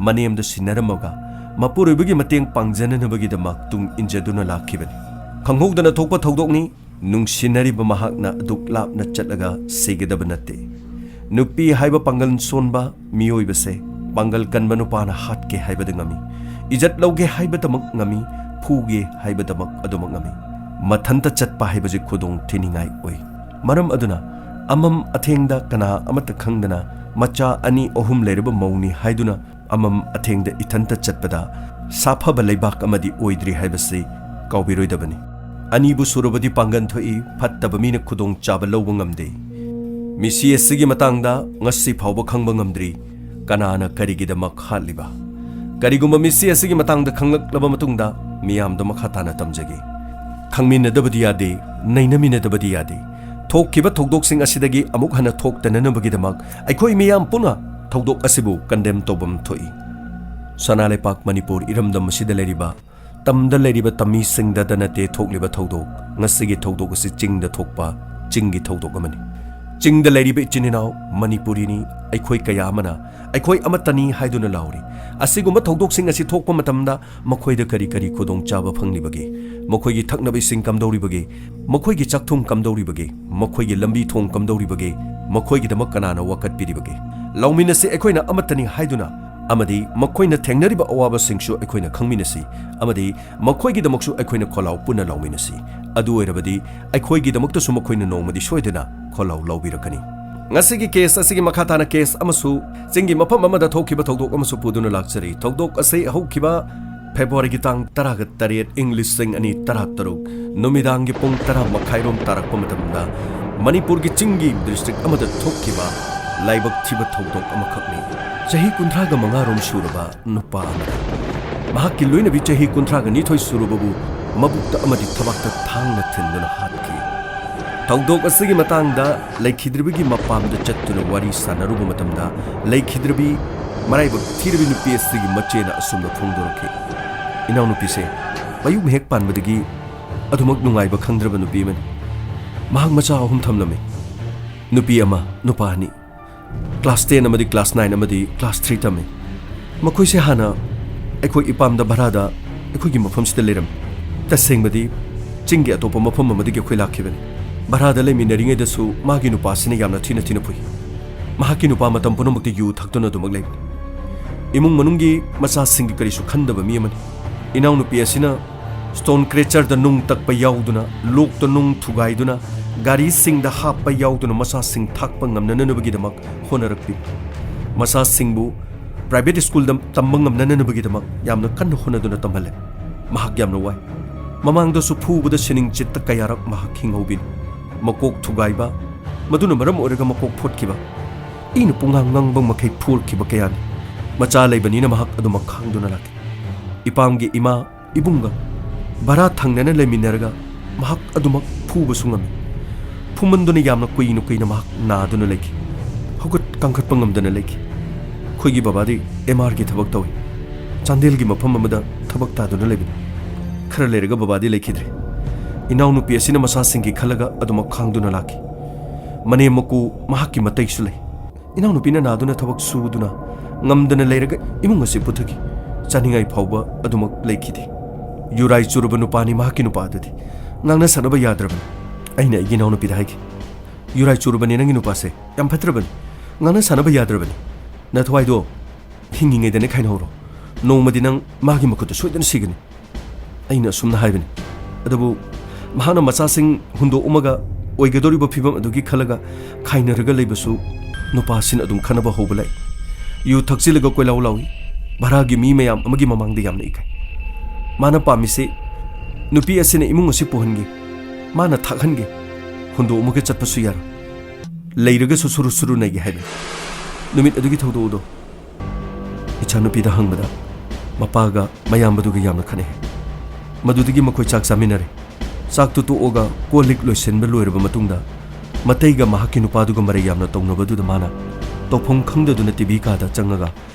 ꯃꯅꯦꯝꯗ ꯁꯤꯟꯅꯔꯝꯃꯒ ꯃꯄꯨꯔꯣꯏꯕꯒꯤ ꯃꯇꯦꯡ ꯄꯥꯡꯖꯅꯅꯕꯒꯤꯗꯃꯛ ꯇꯨꯡ ꯏꯟꯖꯗꯨꯅ ꯂꯥꯛꯈꯤꯕꯅꯤ꯫ ꯈꯪꯍꯧꯗꯅ ꯊꯣꯛꯄ ꯊꯧꯗꯣꯛꯅꯤ꯫ ꯅꯨꯡꯁꯤꯅꯔꯤꯕ ꯃꯍꯥꯛꯅ ꯑꯗꯨꯛ ꯂꯥꯞꯅ ꯆꯠꯂꯒ ꯁꯤꯒꯗꯕ ꯅꯠꯇꯦ꯫ ꯅꯨꯄꯤ ꯍꯥꯏꯕ ꯄꯥꯡꯒꯜ ꯁꯣꯟꯕ ꯃꯤꯑꯣꯏꯕꯁꯦ ꯄꯥꯡꯒꯜ ꯀꯟꯕ ꯅꯨꯄꯥꯅ ꯍꯥꯠꯀꯦ ꯍꯥꯏꯕꯗ ꯉꯝꯃꯤ, ꯏꯖꯠ ꯂꯧꯒꯦ ꯍꯥꯏꯕꯗꯃꯛ ꯉꯝꯃꯤ, ꯐꯨꯒꯦ ꯍꯥꯏꯕꯗꯃꯛ ꯑꯗꯨꯃꯛ ꯉꯝꯃꯤ꯫ ꯃꯊꯟꯇ ꯆꯠꯄ ꯍꯥꯏꯕꯁꯤ ꯈꯨꯗꯣꯡ ꯊꯤꯅꯤꯡꯉꯥꯏ ꯑꯣꯏ꯫ ꯃꯔꯝ ꯑꯗꯨꯅ ꯑꯃꯝ ꯑꯊꯦꯡꯗ ꯀꯅꯥ ꯑꯃꯠꯇ ꯈꯪꯗꯅ ꯃꯆꯥ ꯑꯅꯤ ꯑꯍꯨꯝ ꯂꯩꯔꯕ ꯃꯧꯅꯤ ꯍꯥꯏꯗꯨꯅ ꯑꯃꯝ ꯑꯊꯦꯡꯗ ꯏꯊꯟꯇ ꯆꯠꯄꯗ ꯁꯥꯐꯕ ꯂꯩꯕꯥꯛ ꯑꯃꯗꯤ ꯑꯣꯏꯗ꯭ꯔꯤ ꯍꯥꯏꯕꯁꯤ ꯀꯥꯎꯕꯤꯔꯣꯏꯗꯕꯅꯤ꯫ ꯑꯅꯤꯕꯨ ꯁꯨꯔꯕꯗꯤ ꯄꯥꯡꯒꯟ ꯊꯣꯛꯏ, ꯐꯠꯇꯕ ꯃꯤꯅ ꯈꯨꯗꯣꯡꯆꯥꯕ ꯂꯧꯕ ꯉꯝꯗꯦ꯫ ꯃꯤꯁꯤ ꯑꯁꯤꯒꯤ ꯃꯇꯥꯡꯗ ꯉꯁꯤ ꯐꯥꯎꯕ ꯈꯪꯕ ꯉꯝꯗ꯭ꯔꯤ꯫ ꯀꯅꯥꯅ ꯀꯔꯤꯒꯤꯗꯃꯛ ꯍꯥꯠꯂꯤꯕ? ꯀꯔꯤꯒꯨꯝꯕ ꯃꯤꯁꯤ ꯑꯁꯤꯒꯤ ꯃꯇꯥꯡꯗ ꯈꯪꯂꯛꯂꯕ ꯃꯇꯨꯡꯗ ꯃꯤꯌꯥꯝꯗ ꯃꯈꯥ ꯇꯥꯅ ꯇꯝꯖꯒꯦ꯫ ꯈꯪꯃꯤꯟꯅꯗꯕꯗꯤ ꯌꯥꯗꯦ, ꯅꯩꯅꯃꯤꯟꯅꯗꯕꯗꯤ ꯌꯥꯗꯦ꯫ ꯊꯣꯛꯈꯤꯕ ꯊꯧꯗꯣꯛꯁꯤꯡ ꯑꯁꯤꯗꯒꯤ ꯑꯃꯨꯛ ꯍꯟꯅ ꯊꯣꯛꯇꯅꯅꯕꯒꯤꯗꯃꯛ ꯑꯩꯈꯣꯏ ꯃꯤꯌꯥꯝ ꯄꯨꯟꯅ ꯊꯧꯗꯣꯛ ꯑꯁꯤꯕꯨ ꯀꯟꯗꯦꯝ ꯇꯧꯐꯝ ꯊꯣꯛꯏ꯫ ꯁꯅꯥ ꯂꯩꯄꯥꯛ ꯃꯅꯤꯄꯨꯔ ꯏꯔꯝꯗꯝ ꯑꯁꯤꯗ ꯂꯩꯔꯤꯕ ꯇꯝꯗ ꯂꯩꯔꯤꯕ ꯇꯝꯃꯤꯁꯤꯡꯗꯇ ꯅꯠꯇꯦ ꯊꯣꯛꯂꯤꯕ ꯊꯧꯗꯣꯛ꯫ ꯉꯁꯤꯒꯤ ꯊꯧꯗꯣꯛ ꯑꯁꯤ ꯆꯤꯡꯗ ꯊꯣꯛꯄ ꯆꯤꯡꯒꯤ ꯊꯧꯗꯣꯛ ꯑꯃꯅꯤ꯫ ꯆꯤꯡꯗ ꯂꯩꯔꯤꯕ ꯏꯆꯤꯟ ꯏꯅꯥꯎ ꯃꯅꯤꯄꯨꯔꯤꯅꯤ, ꯑꯩꯈꯣꯏ ꯀꯌꯥ ꯑꯃꯅ "ꯑꯩꯈꯣꯏ ꯑꯃꯠꯇꯅꯤ" ꯍꯥꯏꯗꯨꯅ ꯂꯥꯎꯔꯤ꯫ ꯑꯁꯤꯒꯨꯝꯕ ꯊꯧꯗꯣꯛꯁꯤꯡ ꯑꯁꯤ ꯊꯣꯛꯄ ꯃꯇꯝꯗ ꯃꯈꯣꯏꯗ ꯀꯔꯤ ꯀꯔꯤ ꯈꯨꯗꯣꯡꯆꯥꯕ ꯐꯪꯂꯤꯕꯒꯦ? ꯃꯈꯣꯏꯒꯤ ꯊꯛꯅꯕ ꯏꯁꯤꯡ ꯀꯝꯗꯧꯔꯤꯕꯒꯦ? ꯃꯈꯣꯏꯒꯤ ꯆꯥꯛꯊꯨꯝ ꯀꯝꯗꯧꯔꯤꯕꯒꯦ? ꯃꯈꯣꯏꯒꯤ ꯂꯝꯕꯤ ꯊꯣꯡ ꯀꯝꯗꯧꯔꯤꯕꯒꯦ? ꯃꯈꯣꯏꯒꯤꯗꯃꯛ ꯀꯅꯥꯅ ꯋꯥꯀꯠꯄꯤꯔꯤꯕꯒꯦ? ꯂꯥꯎꯃꯤꯟꯅꯁꯤ, ꯑꯩꯈꯣꯏꯅ ꯑꯃꯠꯇꯅꯤ ꯍꯥꯏꯗꯨꯅ, ꯑꯃꯗꯤ ꯃꯈꯣꯏꯅ ꯊꯦꯡꯅꯔꯤꯕ ꯑꯋꯥꯕꯁꯤꯡꯁꯨ ꯑꯩꯈꯣꯏꯅ ꯈꯪꯃꯤꯟꯅꯁꯤ, ꯑꯃꯗꯤ ꯃꯈꯣꯏꯒꯤꯗꯃꯛꯁꯨ ꯑꯩꯈꯣꯏꯅ ꯈꯣꯜꯂꯥꯎ ꯄꯨꯟꯅ ꯂꯥꯎꯃꯤꯟꯅꯁꯤ꯫ ꯑꯗꯨ ꯑꯣꯏꯔꯕꯗꯤ ꯑꯩꯈꯣꯏꯒꯤꯗꯃꯛꯇꯁꯨ ꯃꯈꯣꯏꯅ ꯅꯣꯡꯃꯗꯤ ꯁꯣꯏꯗꯅ ꯈꯣꯜꯂꯥꯎ ꯂꯥꯎꯕꯤꯔꯛꯀꯅꯤ꯫ ꯉꯁꯤꯒꯤ ꯀꯦꯁ ꯑꯁꯤꯒꯤ ꯃꯈꯥ ꯇꯥꯅ ꯀꯦꯁ ꯑꯃꯁꯨ ꯆꯤꯡꯒꯤ ꯃꯐꯝ ꯑꯃꯗ ꯊꯣꯛꯈꯤꯕ ꯊꯧꯗꯣꯛ ꯑꯃꯁꯨ ꯄꯨꯗꯨꯅ ꯂꯥꯛꯆꯔꯤ꯫ ꯊꯧꯗꯣꯛ ꯑꯁꯤ ꯍꯧꯈꯤꯕ ꯐꯦꯕ꯭ꯔꯨꯋꯥꯔꯤꯒꯤ ꯇꯥꯡ ꯇꯔꯥꯒ ꯇꯔꯦꯠ, ꯏꯪ ꯂꯤꯁꯤꯡ ꯑꯅꯤ ꯇꯔꯥꯇꯔꯨꯛ ꯅꯨꯃꯤꯗꯥꯡꯒꯤ ꯄꯨꯡ ꯇꯔꯥ ꯃꯈꯥꯏꯔꯣꯝ ꯇꯥꯔꯛꯄ ꯃꯇꯝꯗ ꯃꯅꯤꯄꯨꯔꯒꯤ ꯆꯤꯡꯒꯤ ꯗꯤꯁꯇ꯭ꯔꯤꯛ ꯑꯃꯗ ꯊꯣꯛꯈꯤꯕ ꯂꯥꯏꯕꯛ ꯊꯤꯕ ꯊꯧꯗꯣꯛ ꯑꯃꯈꯛꯅꯤ꯫ ꯆꯍꯤ ꯀꯨꯟꯊ꯭ꯔꯥꯒ ꯃꯉꯥꯔꯣꯝ ꯁꯨꯔꯕ ꯅꯨꯄꯥ ꯑꯃꯅ ꯃꯍꯥꯛꯀꯤ ꯂꯣꯏꯅꯕꯤ ꯆꯍꯤ ꯀꯨꯟꯊ꯭ꯔꯥꯒ ꯅꯤꯊꯣꯏ ꯁꯨꯔꯕꯕꯨ ꯃꯕꯨꯛꯇ ꯑꯃꯗꯤ ꯊꯕꯥꯛꯇ ꯊꯥꯡꯅ ꯊꯤꯟꯗꯨꯅ ꯍꯥꯠꯈꯤ꯫ ꯊꯧꯗꯣꯛ ꯑꯁꯤꯒꯤ ꯃꯇꯥꯡꯗ ꯂꯩꯈꯤꯗ꯭ꯔꯕꯤꯒꯤ ꯃꯄꯥꯝꯗ ꯆꯠꯇꯨꯅ ꯋꯥꯔꯤ ꯁꯥꯟꯅꯔꯨꯕ ꯃꯇꯝꯗ, ꯂꯩꯈꯤꯗ꯭ꯔꯕꯤ ꯃꯔꯥꯏꯕꯛ ꯊꯤꯔꯕꯤ ꯅꯨꯄꯤ ꯑꯁꯤꯒꯤ ꯃꯆꯦꯅ ꯑꯁꯨꯝꯅ ꯐꯣꯡꯗꯣꯔꯛꯈꯤ: "ꯏꯅꯥꯎꯅꯨꯄꯤꯁꯦ ꯃꯌꯨꯝ ꯍꯦꯛ ꯄꯥꯟꯕꯗꯒꯤ ꯑꯗꯨꯃꯛ ꯅꯨꯡꯉꯥꯏꯕ ꯈꯪꯗ꯭ꯔꯕ ꯅꯨꯄꯤ ꯑꯃꯅꯤ꯫ ꯃꯍꯥꯛ ꯃꯆꯥ ꯑꯍꯨꯝ ꯊꯝꯂꯝꯃꯤ꯫ ꯅꯨꯄꯤ ꯑꯃ, ꯅꯨꯄꯥ ꯑꯅꯤ꯫ ꯀ꯭ꯂꯥꯁ ꯇꯦꯟ ꯑꯃꯗꯤ ꯀ꯭ꯂꯥꯁ ꯅꯥꯏꯟ ꯑꯃꯗꯤ ꯀ꯭ꯂꯥꯁ ꯊ꯭ꯔꯤ ꯇꯝꯃꯤ꯫ ꯃꯈꯣꯏꯁꯦ ꯍꯥꯟꯅ ꯑꯩꯈꯣꯏ ꯏꯄꯥꯝꯗ ꯚꯔꯥꯗ ꯑꯩꯈꯣꯏꯒꯤ ꯃꯐꯝꯁꯤꯗ ꯂꯩꯔꯝꯃꯤ꯫ ꯇꯁꯦꯡꯕꯗꯤ ꯆꯤꯡꯒꯤ ꯑꯇꯣꯞꯄ ꯃꯐꯝ ꯑꯃꯗꯒꯤ ꯑꯩꯈꯣꯏ ꯂꯥꯛꯈꯤꯕꯅꯤ꯫ ꯚꯔꯥꯗ ꯂꯩꯃꯤꯟꯅꯔꯤꯉꯩꯗꯁꯨ ꯃꯥꯒꯤ ꯅꯨꯄꯥꯁꯤꯅ ꯌꯥꯝꯅ ꯊꯤꯅ ꯊꯤꯅ ꯐꯨꯏ꯫ ꯃꯍꯥꯛꯀꯤ ꯅꯨꯄꯥ ꯃꯇꯝ ꯄꯨꯝꯅꯃꯛꯇ ꯌꯨ ꯊꯛꯇꯨꯅ ꯑꯗꯨꯃꯛ ꯂꯩꯕꯅꯤ꯫ ꯏꯃꯨꯡ ꯃꯅꯨꯡꯒꯤ ꯃꯆꯥꯁꯤꯡꯒꯤ ꯀꯔꯤꯁꯨ ꯈꯟꯗꯕ ꯃꯤ ꯑꯃꯅꯤ꯫ ꯏꯅꯥꯎꯅꯨꯄꯤ ꯑꯁꯤꯅ ꯁ꯭ꯇꯣꯟ ꯀ꯭ꯔꯦꯆꯔꯗ ꯅꯨꯡ ꯇꯛꯄ ꯌꯥꯎꯗꯨꯅ, ꯂꯣꯛꯇ ꯅꯨꯡ ꯊꯨꯒꯥꯏꯗꯨꯅ, ꯒꯥꯔꯤꯁꯤꯡꯗ ꯍꯥꯞꯄ ꯌꯥꯎꯗꯨꯅ ꯃꯆꯥꯁꯤꯡ ꯊꯥꯛꯄ ꯉꯝꯅꯅꯕꯒꯤꯗꯃꯛ ꯍꯣꯠꯅꯔꯛꯄꯤ꯫ ꯃꯆꯥꯁꯤꯡꯕꯨ ꯄ꯭ꯔꯥꯏꯚꯦꯠ ꯁ꯭ꯀꯨꯜꯗ ꯇꯝꯕ ꯉꯝꯅꯅꯕꯒꯤꯗꯃꯛ ꯌꯥꯝꯅ ꯀꯟꯅ ꯍꯣꯠꯅꯗꯨꯅ ꯇꯝꯍꯜꯂꯦ꯫ ꯃꯍꯥꯛ ꯌꯥꯝꯅ ꯋꯥꯏ꯫ ꯃꯃꯥꯡꯗꯁꯨ ꯐꯨꯕꯗ ꯁꯤꯅꯤꯡ ꯆꯤꯠꯇ ꯀꯌꯥꯔꯛ ꯃꯍꯥꯛ ꯍꯤꯡꯍꯧꯕꯤꯅꯤ꯫ ꯃꯀꯣꯛ ꯊꯨꯒꯥꯏꯕ, ꯃꯗꯨꯅ ꯃꯔꯝ ꯑꯣꯏꯔꯒ ꯃꯀꯣꯛ ꯐꯣꯠꯈꯤꯕ, ꯏꯅ ꯄꯨꯡꯉꯥꯡ ꯉꯥꯡꯕ ꯃꯈꯩ ꯐꯨꯔꯛꯈꯤꯕ ꯀꯌꯥꯅꯤ꯫ ꯃꯆꯥ ꯂꯩꯕꯅꯤꯅ ꯃꯍꯥꯛ ꯑꯗꯨꯃꯛ ꯈꯥꯡꯗꯨꯅ ꯂꯥꯛꯈꯤ꯫ ꯏꯄꯥꯝꯒꯤ ꯏꯃꯥ ꯏꯕꯨꯡꯒ ꯚꯔꯥ ꯊꯪꯅꯅ ꯂꯩꯃꯤꯟꯅꯔꯒ ꯃꯍꯥꯛ ꯑꯗꯨꯃꯛ ꯐꯨꯕꯁꯨ ꯉꯝꯃꯤ꯫ ꯐꯨꯃꯟꯗꯨꯅ ꯌꯥꯝꯅ ꯀꯨꯏꯅ ꯀꯨꯏꯅ ꯃꯍꯥꯛ ꯅꯥꯗꯨꯅ ꯂꯩꯈꯤ꯫ ꯍꯧꯒꯠ ꯀꯥꯡꯈꯠꯄ ꯉꯝꯗꯅ ꯂꯩꯈꯤ꯫ ꯑꯩꯈꯣꯏꯒꯤ ꯕꯕꯥꯗꯤ ꯑꯦꯝ ꯑꯥꯔꯒꯤ ꯊꯕꯛ ꯇꯧꯏ꯫ ꯆꯥꯟꯗꯦꯜꯒꯤ ꯃꯐꯝ ꯑꯃꯗ ꯊꯕꯛ ꯇꯥꯗꯨꯅ ꯂꯩꯕꯅꯤ꯫ ꯈꯔ ꯂꯩꯔꯒ ꯕꯕꯥꯗꯤ ꯂꯩꯈꯤꯗ꯭ꯔꯦ꯫ ꯏꯅꯥꯎꯅꯨꯄꯤ ꯑꯁꯤꯅ ꯃꯆꯥꯁꯤꯡꯒꯤ ꯈꯜꯂꯒ ꯑꯗꯨꯃꯛ ꯈꯥꯡꯗꯨꯅ ꯂꯥꯛꯈꯤ꯫ ꯃꯅꯦꯝ ꯃꯀꯨ ꯃꯍꯥꯛꯀꯤ ꯃꯇꯩꯁꯨ ꯂꯩ꯫ ꯏꯅꯥꯎꯅꯨꯄꯤꯅ ꯅꯥꯗꯨꯅ ꯊꯕꯛ ꯁꯨꯗꯨꯅ ꯉꯝꯗꯅ ꯂꯩꯔꯒ ꯏꯃꯨꯡ ꯑꯁꯤ ꯄꯨꯊꯈꯤ꯫ ꯆꯥꯅꯤꯡꯉꯥꯏ ꯐꯥꯎꯕ ꯑꯗꯨꯃꯛ ꯂꯩꯈꯤꯗꯦ꯫ ꯌꯨꯔꯥꯏ ꯆꯨꯔꯕ ꯅꯨꯄꯥꯅꯤ ꯃꯍꯥꯛꯀꯤ ꯅꯨꯄꯥ ꯑꯗꯨꯗꯤ꯫ ꯉꯥꯡꯅ ꯁꯥꯟꯅꯕ ꯌꯥꯗ꯭ꯔꯕꯅꯤ꯫ ꯑꯩꯅ ꯑꯩꯒꯤ ꯏꯅꯥꯎꯅꯨꯄꯤꯗ ꯍꯥꯏꯈꯤ, "ꯌꯨꯔꯥꯏ ꯆꯨꯔꯕꯅꯤ ꯅꯪꯒꯤ ꯅꯨꯄꯥꯁꯦ, ꯌꯥꯝ ꯐꯠꯇ꯭ꯔꯕꯅꯤ꯫ ꯉꯥꯡꯅ ꯁꯥꯟꯅꯕ ꯌꯥꯗ꯭ꯔꯕꯅꯤ꯫ ꯅꯊꯋꯥꯏꯗꯣ ꯍꯤꯡꯉꯤꯉꯩꯗꯅꯦ ꯈꯥꯏꯅꯍꯧꯔꯣ꯫ ꯅꯣꯡꯃꯗꯤ ꯅꯪ ꯃꯥꯒꯤ ꯃꯈꯨꯠꯇ ꯁꯣꯏꯗꯅ ꯁꯤꯒꯅꯤ"꯫ ꯑꯩꯅ ꯑꯁꯨꯝꯅ ꯍꯥꯏꯕꯅꯤ꯫ ꯑꯗꯨꯕꯨ ꯃꯍꯥꯛꯅ ꯃꯆꯥꯁꯤꯡ ꯍꯨꯟꯗꯣꯛꯑꯝꯃꯒ ꯑꯣꯏꯒꯗꯧꯔꯤꯕ ꯐꯤꯕꯝ ꯑꯗꯨꯒꯤ ꯈꯜꯂꯒ ꯈꯥꯏꯅꯔꯒ ꯂꯩꯕꯁꯨ ꯅꯨꯄꯥꯁꯤꯅ ꯑꯗꯨꯝ ꯈꯟꯅꯕ ꯍꯧꯕ ꯂꯥꯛꯏ꯫ ꯌꯨ ꯊꯛꯆꯤꯜꯂꯒ ꯀꯣꯏꯂꯥꯎ ꯂꯥꯎꯏ꯫ ꯚꯔꯥꯒꯤ ꯃꯤ ꯃꯌꯥꯝ ꯑꯃꯒꯤ ꯃꯃꯥꯡꯗ ꯌꯥꯝꯅ ꯏꯀꯥꯏ꯫ ꯃꯥꯅ ꯄꯥꯝꯃꯤꯁꯤ ꯅꯨꯄꯤ ꯑꯁꯤꯅ ꯏꯃꯨꯡ ꯑꯁꯤ ꯄꯨꯍꯟꯒꯦ, ꯃꯥꯅ ꯊꯥꯛꯍꯟꯒꯦ, ꯍꯨꯟꯗꯣꯛꯑꯝꯃꯒ ꯆꯠꯄꯁꯨ ꯌꯥꯔꯣꯏ꯫ ꯂꯩꯔꯒꯁꯨ ꯁꯨꯔꯨ ꯁꯨꯔꯨ ꯅꯩꯒꯦ ꯍꯥꯏꯕꯅꯤ꯫ ꯅꯨꯃꯤꯠ ꯑꯗꯨꯒꯤ ꯊꯧꯗꯣꯛ ꯑꯗꯣ ꯏꯆꯥꯅꯨꯄꯤꯗ ꯍꯪꯕꯗ ꯃꯄꯥꯒ ꯃꯌꯥꯝꯕꯗꯨꯒ ꯌꯥꯝꯅ ꯈꯠꯅꯩ꯫ ꯃꯗꯨꯗꯒꯤ ꯃꯈꯣꯏ ꯆꯥꯛ ꯆꯥꯃꯤꯟꯅꯔꯦ꯫ ꯆꯥꯛꯇꯨ ꯇꯣꯛꯑꯒ ꯀꯣꯜ ꯂꯤꯛ ꯂꯣꯏꯁꯤꯟꯕ ꯂꯣꯏꯔꯕ ꯃꯇꯨꯡꯗ ꯃꯇꯩꯒ ꯃꯍꯥꯛꯀꯤ ꯅꯨꯄꯥꯗꯨꯒ ꯃꯔꯩ ꯌꯥꯝꯅ ꯇꯧꯅꯕꯗꯨꯗ ꯃꯥꯅ ꯇꯧꯐꯝ ꯈꯪꯗꯗꯨꯅ ꯇꯤ ꯚꯤ ꯀꯥꯗ ꯆꯪꯉꯒ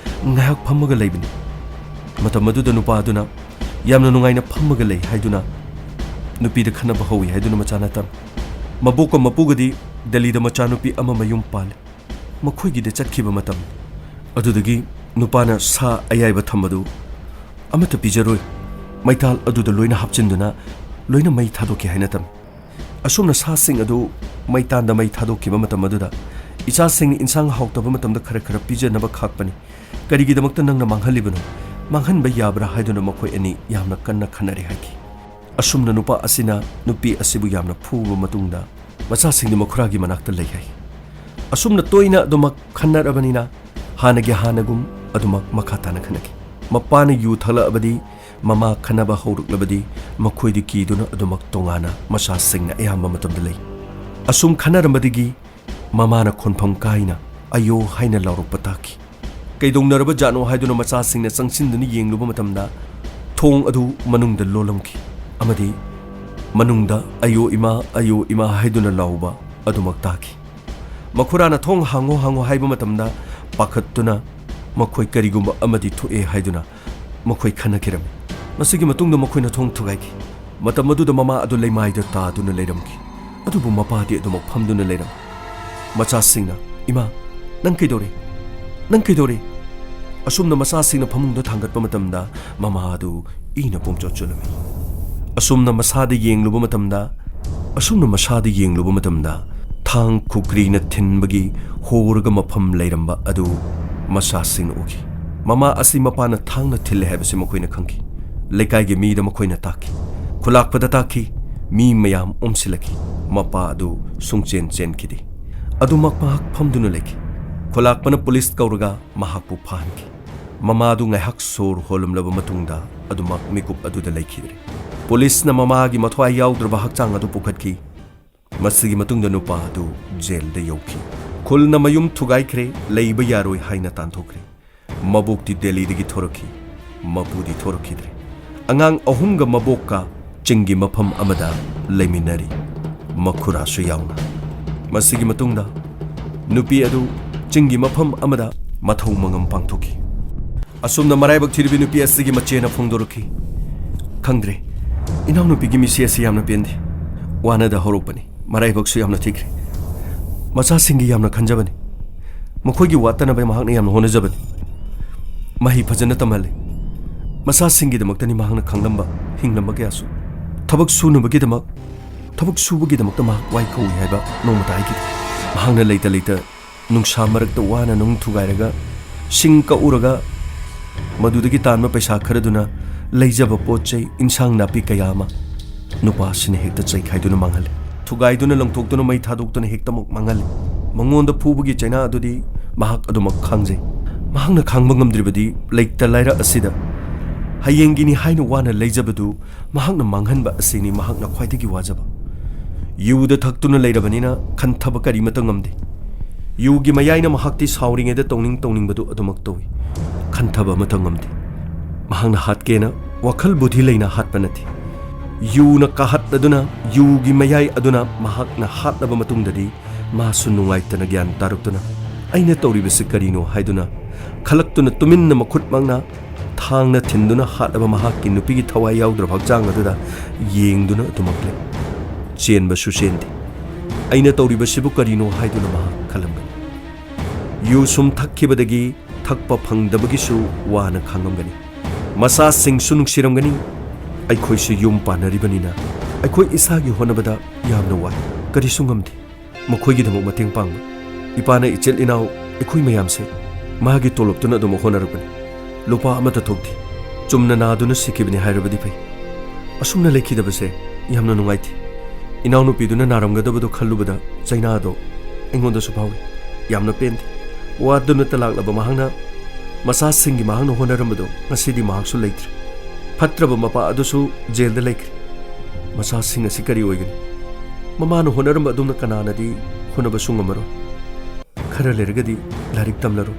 ꯉꯥꯏꯍꯥꯛ ꯐꯝꯃꯒ ꯂꯩꯕꯅꯤ꯫ ꯃꯇꯝ ꯑꯗꯨꯗ ꯅꯨꯄꯥ ꯑꯗꯨꯅ ꯌꯥꯝꯅ ꯅꯨꯡꯉꯥꯏꯅ ꯐꯝꯃꯒ ꯂꯩ ꯍꯥꯏꯗꯨꯅ ꯅꯨꯄꯤꯗ ꯈꯠꯅꯕ ꯍꯧꯏ ꯍꯥꯏꯗꯨꯅ ꯃꯆꯥꯅ ꯇꯝꯃꯤ꯫ ꯃꯕꯣꯛꯀ ꯃꯄꯨꯒꯗꯤ ꯗꯦꯜꯂꯤꯗ ꯃꯆꯥꯅꯨꯄꯤ ꯑꯃ ꯃꯌꯨꯝ ꯄꯥꯜꯂꯤ꯫ ꯃꯈꯣꯏꯒꯤꯗ ꯆꯠꯈꯤꯕ ꯃꯇꯝ ꯑꯗꯨꯗꯒꯤ ꯅꯨꯄꯥꯅ ꯁꯥ ꯑꯌꯥꯏꯕ ꯊꯝꯕꯗꯨ ꯑꯃꯠꯇ ꯄꯤꯖꯔꯣꯏ, ꯃꯩꯇꯥꯜ ꯑꯗꯨꯗ ꯂꯣꯏꯅ ꯍꯥꯞꯆꯤꯟꯗꯨꯅ ꯂꯣꯏꯅ ꯃꯩ ꯊꯥꯗꯣꯛꯈꯤ ꯍꯥꯏꯅ ꯇꯝꯃꯤ꯫ ꯑꯁꯨꯝꯅ ꯁꯥꯁꯤꯡ ꯑꯗꯨ ꯃꯩꯇꯥꯟꯗ ꯃꯩ ꯊꯥꯗꯣꯛꯈꯤꯕ ꯃꯇꯝ ꯑꯗꯨꯗ ꯏꯆꯥꯁꯤꯡꯅ ꯏꯟꯁꯥꯡ ꯍꯥꯎꯇꯕ ꯃꯇꯝꯗ ꯈꯔ ꯈꯔ ꯄꯤꯖꯅꯕ ꯈꯥꯛꯄꯅꯤ꯫ "ꯀꯔꯤꯒꯤꯗꯃꯛꯇ ꯅꯪꯅ ꯃꯥꯡꯍꯜꯂꯤꯕꯅꯣ? ꯃꯥꯡꯍꯟꯕ ꯌꯥꯕ꯭ꯔꯥ?" ꯍꯥꯏꯗꯨꯅ ꯃꯈꯣꯏ ꯑꯅꯤ ꯌꯥꯝꯅ ꯀꯟꯅ ꯈꯟꯅꯔꯦ ꯍꯥꯏꯈꯤ꯫ ꯑꯁꯨꯝꯅ ꯅꯨꯄꯥ ꯑꯁꯤꯅ ꯅꯨꯄꯤ ꯑꯁꯤꯕꯨ ꯌꯥꯝꯅ ꯐꯨꯕ ꯃꯇꯨꯡꯗ ꯃꯆꯥꯁꯤꯡꯗꯨ ꯃꯈꯨꯔꯥꯒꯤ ꯃꯅꯥꯛꯇ ꯂꯩ ꯍꯥꯏ꯫ ꯑꯁꯨꯝꯅ ꯇꯣꯏꯅ ꯑꯗꯨꯃꯛ ꯈꯟꯅꯔꯕꯅꯤꯅ ꯍꯥꯟꯅꯒꯤ ꯍꯥꯟꯅꯒꯨꯝ ꯑꯗꯨꯃꯛ ꯃꯈꯥ ꯇꯥꯅ ꯈꯟꯅꯈꯤ꯫ ꯃꯄꯥꯅ ꯌꯨ ꯊꯛꯂꯛꯂꯕꯗꯤ, ꯃꯃꯥ ꯈꯟꯅꯕ ꯍꯧꯔꯛꯂꯕꯗꯤ ꯃꯈꯣꯏꯗꯤ ꯀꯤꯗꯨꯅ ꯑꯗꯨꯃꯛ ꯇꯣꯉꯥꯟꯅ ꯃꯆꯥꯁꯤꯡꯅ ꯑꯌꯥꯝꯕ ꯃꯇꯝꯗ ꯂꯩ꯫ ꯑꯁꯨꯝ ꯈꯟꯅꯔꯝꯕꯗꯒꯤ ꯃꯃꯥꯅ ꯈꯣꯟꯐꯝ ꯀꯥꯏꯅ "ꯑꯌꯣ" ꯍꯥꯏꯅ ꯂꯥꯎꯔꯛꯄ ꯇꯥꯈꯤ꯫ ꯀꯩꯗꯧꯅꯔꯕ ꯖꯥꯠꯅꯣ ꯍꯥꯏꯗꯨꯅ ꯃꯆꯥꯁꯤꯡꯅ ꯆꯪꯁꯤꯟꯗꯨꯅ ꯌꯦꯡꯂꯨꯕ ꯃꯇꯝꯗ ꯊꯣꯡ ꯑꯗꯨ ꯃꯅꯨꯡꯗ ꯂꯣꯜꯂꯝꯈꯤ ꯑꯃꯗꯤ ꯃꯅꯨꯡꯗ "ꯑꯌꯣ ꯏꯃꯥ, ꯑꯌꯣ ꯏꯃꯥ" ꯍꯥꯏꯗꯨꯅ ꯂꯥꯎꯕ ꯑꯗꯨꯃꯛ ꯇꯥꯈꯤ꯫ ꯃꯈꯨꯔꯥꯅ "ꯊꯣꯡ ꯍꯥꯡꯉꯣ, ꯍꯥꯡꯉꯣ" ꯍꯥꯏꯕ ꯃꯇꯝꯗ ꯄꯥꯈꯠꯇꯨꯅ ꯃꯈꯣꯏ ꯀꯔꯤꯒꯨꯝꯕ ꯑꯃꯗꯤ ꯊꯣꯛꯑꯦ ꯍꯥꯏꯗꯨꯅ ꯃꯈꯣꯏ ꯈꯟꯅꯈꯤꯔꯝꯃꯤ꯫ ꯃꯁꯤꯒꯤ ꯃꯇꯨꯡꯗ ꯃꯈꯣꯏꯅ ꯊꯣꯡ ꯊꯨꯒꯥꯏꯈꯤ꯫ ꯃꯇꯝ ꯑꯗꯨꯗ ꯃꯃꯥ ꯑꯗꯨ ꯂꯩꯃꯥꯏꯗ ꯇꯥꯗꯨꯅ ꯂꯩꯔꯝꯈꯤ꯫ ꯑꯗꯨꯕꯨ ꯃꯄꯥꯗꯤ ꯑꯗꯨꯃꯛ ꯐꯝꯗꯨꯅ ꯂꯩꯔꯝꯃꯤ꯫ ꯃꯆꯥꯁꯤꯡꯅ, "ꯏꯃꯥ, ꯅꯪ ꯀꯩꯗꯧꯔꯦ? ꯅꯪ ꯀꯩꯗꯧꯔꯦ?" ꯑꯁꯨꯝꯅ ꯃꯆꯥꯁꯤꯡꯅ ꯐꯃꯨꯡꯗ ꯊꯥꯡꯒꯠꯄ ꯃꯇꯝꯗ ꯃꯃꯥ ꯑꯗꯨ ꯏꯅ ꯄꯨꯝꯆꯣꯠ ꯆꯣꯠꯂꯝꯃꯤ꯫ ꯑꯁꯨꯝꯅ ꯃꯁꯥꯗ ꯌꯦꯡꯂꯨꯕ ꯃꯇꯝꯗ, ꯑꯁꯨꯝꯅ ꯃꯁꯥꯗ ꯌꯦꯡꯂꯨꯕ ꯃꯇꯝꯗ ꯊꯥꯡ ꯈꯨꯀ꯭ꯔꯤꯅ ꯊꯤꯟꯕꯒꯤ ꯍꯣꯔꯒ ꯃꯐꯝ ꯂꯩꯔꯝꯕ ꯑꯗꯨ ꯃꯆꯥꯁꯤꯡꯅ ꯎꯈꯤ꯫ ꯃꯃꯥ ꯑꯁꯤ ꯃꯄꯥꯅ ꯊꯥꯡꯅ ꯊꯤꯜꯂꯦ ꯍꯥꯏꯕꯁꯤ ꯃꯈꯣꯏꯅ ꯈꯪꯈꯤ꯫ ꯂꯩꯀꯥꯏꯒꯤ ꯃꯤꯗ ꯃꯈꯣꯏꯅ ꯇꯥꯛꯈꯤ꯫ ꯈꯨꯂꯥꯛꯄꯗ ꯇꯥꯛꯈꯤ꯫ ꯃꯤ ꯃꯌꯥꯝ ꯑꯣꯝꯁꯤꯜꯂꯛꯈꯤ꯫ ꯃꯄꯥ ꯑꯗꯨ ꯁꯨꯡꯆꯦꯟ ꯆꯦꯟꯈꯤꯗꯦ꯫ ꯑꯗꯨꯃꯛ ꯃꯍꯥꯛ ꯐꯝꯗꯨꯅ ꯂꯩꯈꯤ꯫ ꯈꯨꯂꯥꯛꯄꯅ ꯄꯨꯂꯤꯁ ꯀꯧꯔꯒ ꯃꯍꯥꯛꯄꯨ ꯐꯥꯍꯟꯈꯤ꯫ ꯃꯃꯥꯗꯨ ꯉꯥꯏꯍꯥꯛ ꯁꯣꯔ ꯍꯣꯜꯂꯝꯂꯕ ꯃꯇꯨꯡꯗ ꯑꯗꯨꯃꯛ ꯃꯤꯀꯨꯞ ꯑꯗꯨꯗ ꯂꯩꯈꯤꯗ꯭ꯔꯦ꯫ ꯄꯨꯂꯤꯁꯅ ꯃꯃꯥꯒꯤ ꯃꯊ꯭ꯋꯥꯏ ꯌꯥꯎꯗ꯭ꯔꯕ ꯍꯛꯆꯥꯡ ꯑꯗꯨ ꯄꯨꯈꯠꯈꯤ꯫ ꯃꯁꯤꯒꯤ ꯃꯇꯨꯡꯗ ꯅꯨꯄꯥ ꯑꯗꯨ ꯖꯦꯜꯗ ꯌꯧꯈꯤ꯫ ꯈꯨꯜꯅ ꯃꯌꯨꯝ ꯊꯨꯒꯥꯏꯈ꯭ꯔꯦ, ꯂꯩꯕ ꯌꯥꯔꯣꯏ ꯍꯥꯏꯅ ꯇꯥꯟꯊꯣꯛꯈ꯭ꯔꯦ꯫ ꯃꯕꯣꯛꯇꯤ ꯗꯦꯜꯂꯤꯗꯒꯤ ꯊꯣꯔꯛꯈꯤ꯫ ꯃꯄꯨꯗꯤ ꯊꯣꯔꯛꯈꯤꯗ꯭ꯔꯦ꯫ ꯑꯉꯥꯡ ꯑꯍꯨꯝꯒ ꯃꯕꯣꯛꯀ ꯆꯤꯡꯒꯤ ꯃꯐꯝ ꯑꯃꯗ ꯂꯩꯃꯤꯟꯅꯔꯤ, ꯃꯈꯨꯔꯥꯁꯨ ꯌꯥꯎꯅ꯫ ꯃꯁꯤꯒꯤ ꯃꯇꯨꯡꯗ ꯅꯨꯄꯤ ꯑꯗꯨ ꯆꯤꯡꯒꯤ ꯃꯐꯝ ꯑꯃꯗ ꯃꯊꯧ ꯃꯉꯝ ꯄꯥꯡꯊꯣꯛꯈꯤ꯫ ꯑꯁꯨꯝꯅ ꯃꯔꯥꯏꯕꯛ ꯊꯤꯔꯤꯕꯤ ꯅꯨꯄꯤ ꯑꯁꯤꯒꯤ ꯃꯆꯦꯅ ꯐꯣꯡꯗꯣꯔꯛꯈꯤ, "ꯈꯪꯗ꯭ꯔꯦ, ꯏꯅꯥꯎꯅꯨꯄꯤꯒꯤ ꯃꯤꯁꯤ ꯑꯁꯤ ꯌꯥꯝꯅ ꯄꯦꯟꯗꯦ꯫ ꯋꯥꯅꯗ ꯍꯧꯔꯛꯄꯅꯤ, ꯃꯔꯥꯏꯕꯛꯁꯨ ꯌꯥꯝꯅ ꯊꯤꯈ꯭ꯔꯦ꯫ ꯃꯆꯥꯁꯤꯡꯒꯤ ꯌꯥꯝꯅ ꯈꯟꯖꯕꯅꯤ꯫ ꯃꯈꯣꯏꯒꯤ ꯋꯥꯠꯇꯅꯕ ꯃꯍꯥꯛꯅ ꯌꯥꯝꯅ ꯍꯣꯠꯅꯖꯕꯅꯤ꯫ ꯃꯍꯩ ꯐꯖꯅ ꯇꯝꯍꯜꯂꯤ꯫ ꯃꯆꯥꯁꯤꯡꯒꯤꯗꯃꯛꯇꯅꯤ ꯃꯍꯥꯛꯅ ꯈꯥꯡꯂꯝꯕ, ꯍꯤꯡꯂꯝꯕ ꯀꯌꯥꯁꯨ꯫ ꯊꯕꯛ ꯁꯨꯅꯕꯒꯤꯗꯃꯛ, ꯊꯕꯛ ꯁꯨꯕꯒꯤꯗꯃꯛꯇ ꯃꯍꯥꯛ ꯋꯥꯏ ꯀꯧꯏ ꯍꯥꯏꯕ ꯅꯣꯡꯃꯇ ꯍꯥꯏꯈꯤꯗꯦ꯫ ꯃꯍꯥꯛꯅ ꯂꯩꯇ ꯂꯩꯇ ꯅꯨꯡꯁꯥ ꯃꯔꯛꯇ ꯋꯥꯅ ꯅꯨꯡ ꯊꯨꯒꯥꯏꯔꯒ, ꯁꯤꯡ ꯀꯛꯎꯔꯒ, ꯃꯗꯨꯗꯒꯤ ꯇꯥꯟꯕ ꯄꯩꯁꯥ ꯈꯔꯗꯨꯅ ꯂꯩꯖꯕ ꯄꯣꯠ ꯆꯩ, ꯏꯟꯁꯥꯡ ꯅꯥꯄꯤ ꯀꯌꯥ ꯑꯃ ꯅꯨꯄꯥꯁꯤꯅ ꯍꯦꯛꯇ ꯆꯩꯈꯥꯏꯗꯨꯅ ꯃꯥꯡꯍꯜꯂꯤ꯫ ꯊꯨꯒꯥꯏꯗꯨꯅ, ꯂꯪꯊꯣꯛꯇꯨꯅ, ꯃꯩ ꯊꯥꯗꯣꯛꯇꯨꯅ ꯍꯦꯛꯇꯃꯛ ꯃꯥꯡꯍꯜꯂꯤ꯫ ꯃꯉꯣꯟꯗ ꯐꯨꯕꯒꯤ ꯆꯩꯅꯥ ꯑꯗꯨꯗꯤ ꯃꯍꯥꯛ ꯑꯗꯨꯃꯛ ꯈꯥꯡꯖꯩ꯫ ꯃꯍꯥꯛꯅ ꯈꯥꯡꯕ ꯉꯝꯗ꯭ꯔꯤꯕꯗꯤ ꯂꯩꯇ ꯂꯥꯏꯔ ꯑꯁꯤꯗ ꯍꯌꯦꯡꯒꯤꯅꯤ ꯍꯥꯏꯅ ꯋꯥꯅ ꯂꯩꯖꯕꯗꯨ ꯃꯍꯥꯛꯅ ꯃꯥꯡꯍꯟꯕ ꯑꯁꯤꯅꯤ ꯃꯍꯥꯛꯅ ꯈ꯭ꯋꯥꯏꯗꯒꯤ ꯋꯥꯖꯕ꯫ ꯌꯨꯗ ꯊꯛꯇꯨꯅ ꯂꯩꯔꯕꯅꯤꯅ ꯈꯟꯊꯕ ꯀꯔꯤꯃꯇ ꯉꯝꯗꯦ꯫ ꯌꯨꯒꯤ ꯃꯌꯥꯏꯅ ꯃꯍꯥꯛꯇꯤ ꯁꯥꯎꯔꯤꯉꯩꯗ ꯇꯧꯅꯤꯡ ꯇꯧꯅꯤꯡꯕꯗꯨ ꯑꯗꯨꯃꯛ ꯇꯧꯏ꯫ ꯈꯟꯊꯕ ꯑꯃꯇ ꯉꯝꯗꯦ꯫ ꯃꯍꯥꯛꯅ ꯍꯥꯠꯀꯦꯅ ꯋꯥꯈꯜ ꯕꯨꯙꯤ ꯂꯩꯅ ꯍꯥꯠꯄ ꯅꯠꯇꯦ꯫ ꯌꯨꯅ ꯀꯥꯍꯠꯂꯗꯨꯅ, ꯌꯨꯒꯤ ꯃꯌꯥꯏ ꯑꯗꯨꯅ ꯃꯍꯥꯛꯅ ꯍꯥꯠꯂꯕ ꯃꯇꯨꯡꯗꯗꯤ ꯃꯥꯁꯨ ꯅꯨꯡꯉꯥꯏꯇꯅ ꯒ꯭ꯌꯥꯟ ꯇꯥꯔꯛꯇꯨꯅ, "ꯑꯩꯅ ꯇꯧꯔꯤꯕꯁꯤ ꯀꯔꯤꯅꯣ?" ꯍꯥꯏꯗꯨꯅ ꯈꯜꯂꯛꯇꯨꯅ ꯇꯨꯃꯤꯟꯅ ꯃꯈꯨꯠꯃꯛꯅ ꯊꯥꯡꯅ ꯊꯤꯟꯗꯨꯅ ꯍꯥꯠꯂꯕ ꯃꯍꯥꯛꯀꯤ ꯅꯨꯄꯤꯒꯤ ꯊꯋꯥꯏ ꯌꯥꯎꯗ꯭ꯔꯕ ꯍꯛꯆꯥꯡ ꯑꯗꯨꯗ ꯌꯦꯡꯗꯨꯅ ꯑꯗꯨꯃꯛ ꯂꯩ꯫ ꯆꯦꯟꯕꯁꯨ ꯆꯦꯟꯗꯦ꯫ "ꯑꯩꯅ ꯇꯧꯔꯤꯕꯁꯤꯕꯨ ꯀꯔꯤꯅꯣ?" ꯍꯥꯏꯗꯨꯅ ꯃꯍꯥꯛ ꯈꯜꯂꯝꯒꯅꯤ꯫ ꯌꯨ ꯁꯨꯝ ꯊꯛꯈꯤꯕꯗꯒꯤ ꯊꯛꯄ ꯐꯪꯗꯕꯒꯤꯁꯨ ꯋꯥꯅ ꯈꯥꯡꯉꯝꯒꯅꯤ꯫ ꯃꯆꯥꯁꯤꯡꯁꯨ ꯅꯨꯡꯁꯤꯔꯝꯒꯅꯤ꯫ ꯑꯩꯈꯣꯏꯁꯨ ꯌꯨꯝ ꯄꯥꯟꯅꯔꯤꯕꯅꯤꯅ ꯑꯩꯈꯣꯏ ꯏꯁꯥꯒꯤ ꯍꯣꯠꯅꯕꯗ ꯌꯥꯝꯅ ꯋꯥꯏ꯫ ꯀꯔꯤꯁꯨ ꯉꯝꯗꯦ꯫ ꯃꯈꯣꯏꯒꯤꯗꯃꯛ ꯃꯇꯦꯡ ꯄꯥꯡꯕ꯫ ꯏꯄꯥꯅ ꯏꯆꯤꯜ ꯏꯅꯥꯎ ꯑꯩꯈꯣꯏ ꯃꯌꯥꯝꯁꯦ ꯃꯥꯒꯤ ꯇꯣꯂꯣꯞꯇꯨꯅ ꯑꯗꯨꯝ ꯍꯣꯠꯅꯔꯛꯄꯅꯤ꯫ ꯂꯨꯄꯥ ꯑꯃꯠꯇ ꯊꯣꯛꯇꯦ꯫ ꯆꯨꯝꯅ ꯅꯥꯗꯨꯅ ꯁꯤꯈꯤꯕꯅꯤ ꯍꯥꯏꯔꯕꯗꯤ ꯐꯩ꯫ ꯑꯁꯨꯝꯅ ꯂꯩꯈꯤꯗꯕꯁꯦ ꯌꯥꯝꯅ ꯅꯨꯡꯉꯥꯏꯇꯦ꯫ ꯏꯅꯥꯎꯅꯨꯄꯤꯗꯨꯅ ꯅꯥꯔꯝꯒꯗꯕꯗꯣ ꯈꯜꯂꯨꯕꯗ ꯆꯩꯅꯥꯗꯣ ꯑꯩꯉꯣꯟꯗꯁꯨ ꯐꯥꯎꯏ꯫ ꯌꯥꯝꯅ ꯄꯦꯟꯗꯦ꯫ ꯋꯥꯗꯨꯅꯇ ꯂꯥꯛꯂꯕ ꯃꯍꯥꯛꯅ ꯃꯆꯥꯁꯤꯡꯒꯤ ꯃꯍꯥꯛꯅ ꯍꯣꯠꯅꯔꯝꯕꯗꯣ ꯉꯁꯤꯗꯤ ꯃꯍꯥꯛꯁꯨ ꯂꯩꯇ꯭ꯔꯦ꯫ ꯐꯠꯇ꯭ꯔꯕ ꯃꯄꯥ ꯑꯗꯨꯁꯨ ꯖꯦꯜꯗ ꯂꯩꯈ꯭ꯔꯦ꯫ ꯃꯆꯥꯁꯤꯡ ꯑꯁꯤ ꯀꯔꯤ ꯑꯣꯏꯒꯅꯤ? ꯃꯃꯥꯅ ꯍꯣꯠꯅꯔꯝꯕ ꯑꯗꯨꯝꯅ ꯀꯅꯥꯅꯗꯤ ꯍꯣꯠꯅꯕꯁꯨ ꯉꯝꯃꯔꯣꯏ꯫ ꯈꯔ ꯂꯩꯔꯒꯗꯤ ꯂꯥꯏꯔꯤꯛ ꯇꯝꯂꯔꯣꯏ꯫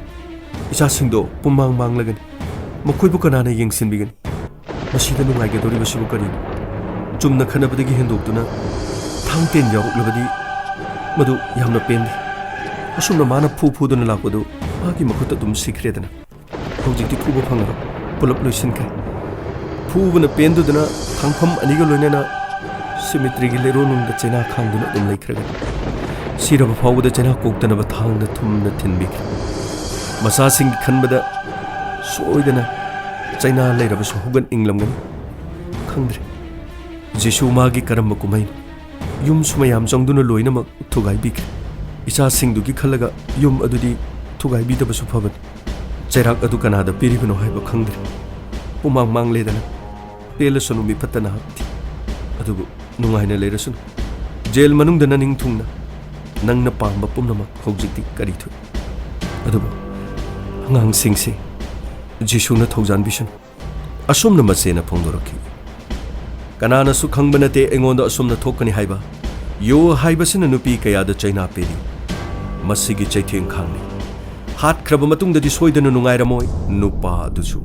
ꯏꯆꯥꯁꯤꯡꯗꯣ ꯄꯨꯝꯃꯥꯡ ꯃꯥꯡꯂꯒꯅꯤ꯫ ꯃꯈꯣꯏꯕꯨ ꯀꯅꯥꯅ ꯌꯦꯡꯁꯤꯟꯕꯤꯒꯅꯤ? ꯃꯁꯤꯗ ꯅꯨꯡꯉꯥꯏꯒꯗꯧꯔꯤꯕꯁꯤꯕꯨ ꯀꯔꯤꯅꯣ? ꯆꯨꯝꯅ ꯈꯠꯅꯕꯗꯒꯤ ꯍꯦꯟꯗꯣꯛꯇꯨꯅ ꯊꯥꯡ ꯇꯦꯟ ꯌꯥꯎꯔꯛꯂꯕꯗꯤ ꯃꯗꯨ ꯌꯥꯝꯅ ꯄꯦꯟꯗꯦ꯫ ꯑꯁꯨꯝꯅ ꯃꯥꯅ ꯐꯨ ꯐꯨꯗꯨꯅ ꯂꯥꯛꯄꯗꯨ ꯃꯥꯒꯤ ꯃꯈꯨꯠꯇ ꯑꯗꯨꯝ ꯁꯤꯈ꯭ꯔꯦꯗꯅ꯫ ꯍꯧꯖꯤꯛꯇꯤ ꯐꯨꯕ ꯐꯪꯉꯔꯣꯏ꯫ ꯄꯨꯂꯞ ꯂꯣꯏꯁꯤꯟꯈ꯭ꯔꯦ꯫ ꯐꯨꯕꯅ ꯄꯦꯟꯗꯨꯗꯅ ꯊꯥꯡꯐꯝ ꯑꯅꯤꯒ ꯂꯣꯏꯅꯅ ꯁꯤꯃꯤꯇ꯭ꯔꯤꯒꯤ ꯂꯩꯔꯣꯟꯅꯨꯡꯗ ꯆꯩꯅꯥ ꯈꯥꯡꯗꯨꯅ ꯑꯗꯨꯝ ꯂꯩꯈ꯭ꯔꯒꯅꯤ꯫ ꯁꯤꯔꯕ ꯐꯥꯎꯕꯗ ꯆꯩꯅꯥ ꯀꯣꯛꯇꯅꯕ ꯊꯥꯡꯅ ꯊꯨꯝꯅ ꯊꯤꯟꯕꯤꯈ꯭ꯔꯦ꯫ ꯃꯆꯥꯁꯤꯡꯒꯤ ꯈꯟꯕꯗ ꯁꯣꯏꯗꯅ ꯆꯩꯅꯥ ꯂꯩꯔꯕꯁꯨ ꯍꯧꯒꯠꯅꯤꯡꯂꯝꯒꯅꯤ꯫ ꯈꯪꯗ꯭ꯔꯦ꯫ ꯖꯤꯁꯨ ꯃꯥꯒꯤ ꯀꯔꯝꯕ ꯀꯨꯝꯍꯩꯅꯣ? ꯌꯨꯝꯁꯨ ꯃꯌꯥꯝ ꯆꯪꯗꯨꯅ ꯂꯣꯏꯅꯃꯛ ꯊꯨꯒꯥꯏꯕꯤꯈ꯭ꯔꯦ꯫ ꯏꯆꯥꯁꯤꯡꯗꯨꯒꯤ ꯈꯜꯂꯒ ꯌꯨꯝ ꯑꯗꯨꯗꯤ ꯊꯨꯒꯥꯏꯕꯤꯗꯕꯁꯨ ꯐꯕꯅꯤ꯫ ꯆꯩꯔꯥꯛ ꯑꯗꯨ ꯀꯅꯥꯗ ꯄꯤꯔꯤꯕꯅꯣ ꯍꯥꯏꯕ ꯈꯪꯗ꯭ꯔꯦ꯫ ꯄꯨꯃꯥꯡ ꯃꯥꯡꯂꯦꯗꯅ꯫ ꯄꯦꯜꯂꯁꯅꯨ ꯃꯤꯐꯠꯇ ꯅꯍꯥꯛꯇꯤ꯫ ꯑꯗꯨꯕꯨ ꯅꯨꯡꯉꯥꯏꯅ ꯂꯩꯔꯁꯅꯨ꯫ ꯖꯦꯜ ꯃꯅꯨꯡꯗ ꯅꯅꯤꯡ ꯊꯨꯡꯅ ꯅꯪꯅ ꯄꯥꯝꯕ ꯄꯨꯝꯅꯃꯛ ꯍꯧꯖꯤꯛꯇꯤ ꯀꯔꯤ ꯊꯣꯛꯏ? ꯑꯗꯨꯕꯨ ꯑꯉꯥꯡꯁꯤꯡꯁꯤ ꯖꯤꯁꯨꯅ ꯊꯧꯖꯥꯟꯕꯤꯁꯅꯨ꯫ ꯑꯁꯨꯝꯅ ꯃꯆꯦꯅ ꯐꯣꯡꯗꯣꯔꯛꯈꯤ꯫ ꯀꯅꯥꯅꯁꯨ ꯈꯪꯕ ꯅꯠꯇꯦ ꯑꯩꯉꯣꯟꯗ ꯑꯁꯨꯝꯅ ꯊꯣꯛꯀꯅꯤ ꯍꯥꯏꯕ꯫ ꯌꯣ ꯍꯥꯏꯕꯁꯤꯅ ꯅꯨꯄꯤ ꯀꯌꯥꯗ ꯆꯩꯅꯥ ꯄꯤꯔꯤ꯫ ꯃꯁꯤꯒꯤ ꯆꯩꯊꯦꯡ ꯈꯥꯡꯂꯤ꯫ ꯍꯥꯠꯈ꯭ꯔꯕ ꯃꯇꯨꯡꯗꯗꯤ ꯁꯣꯏꯗꯅ ꯅꯨꯡꯉꯥꯏꯔꯝꯃꯣꯏ ꯅꯨꯄꯥ ꯑꯗꯨꯁꯨ꯫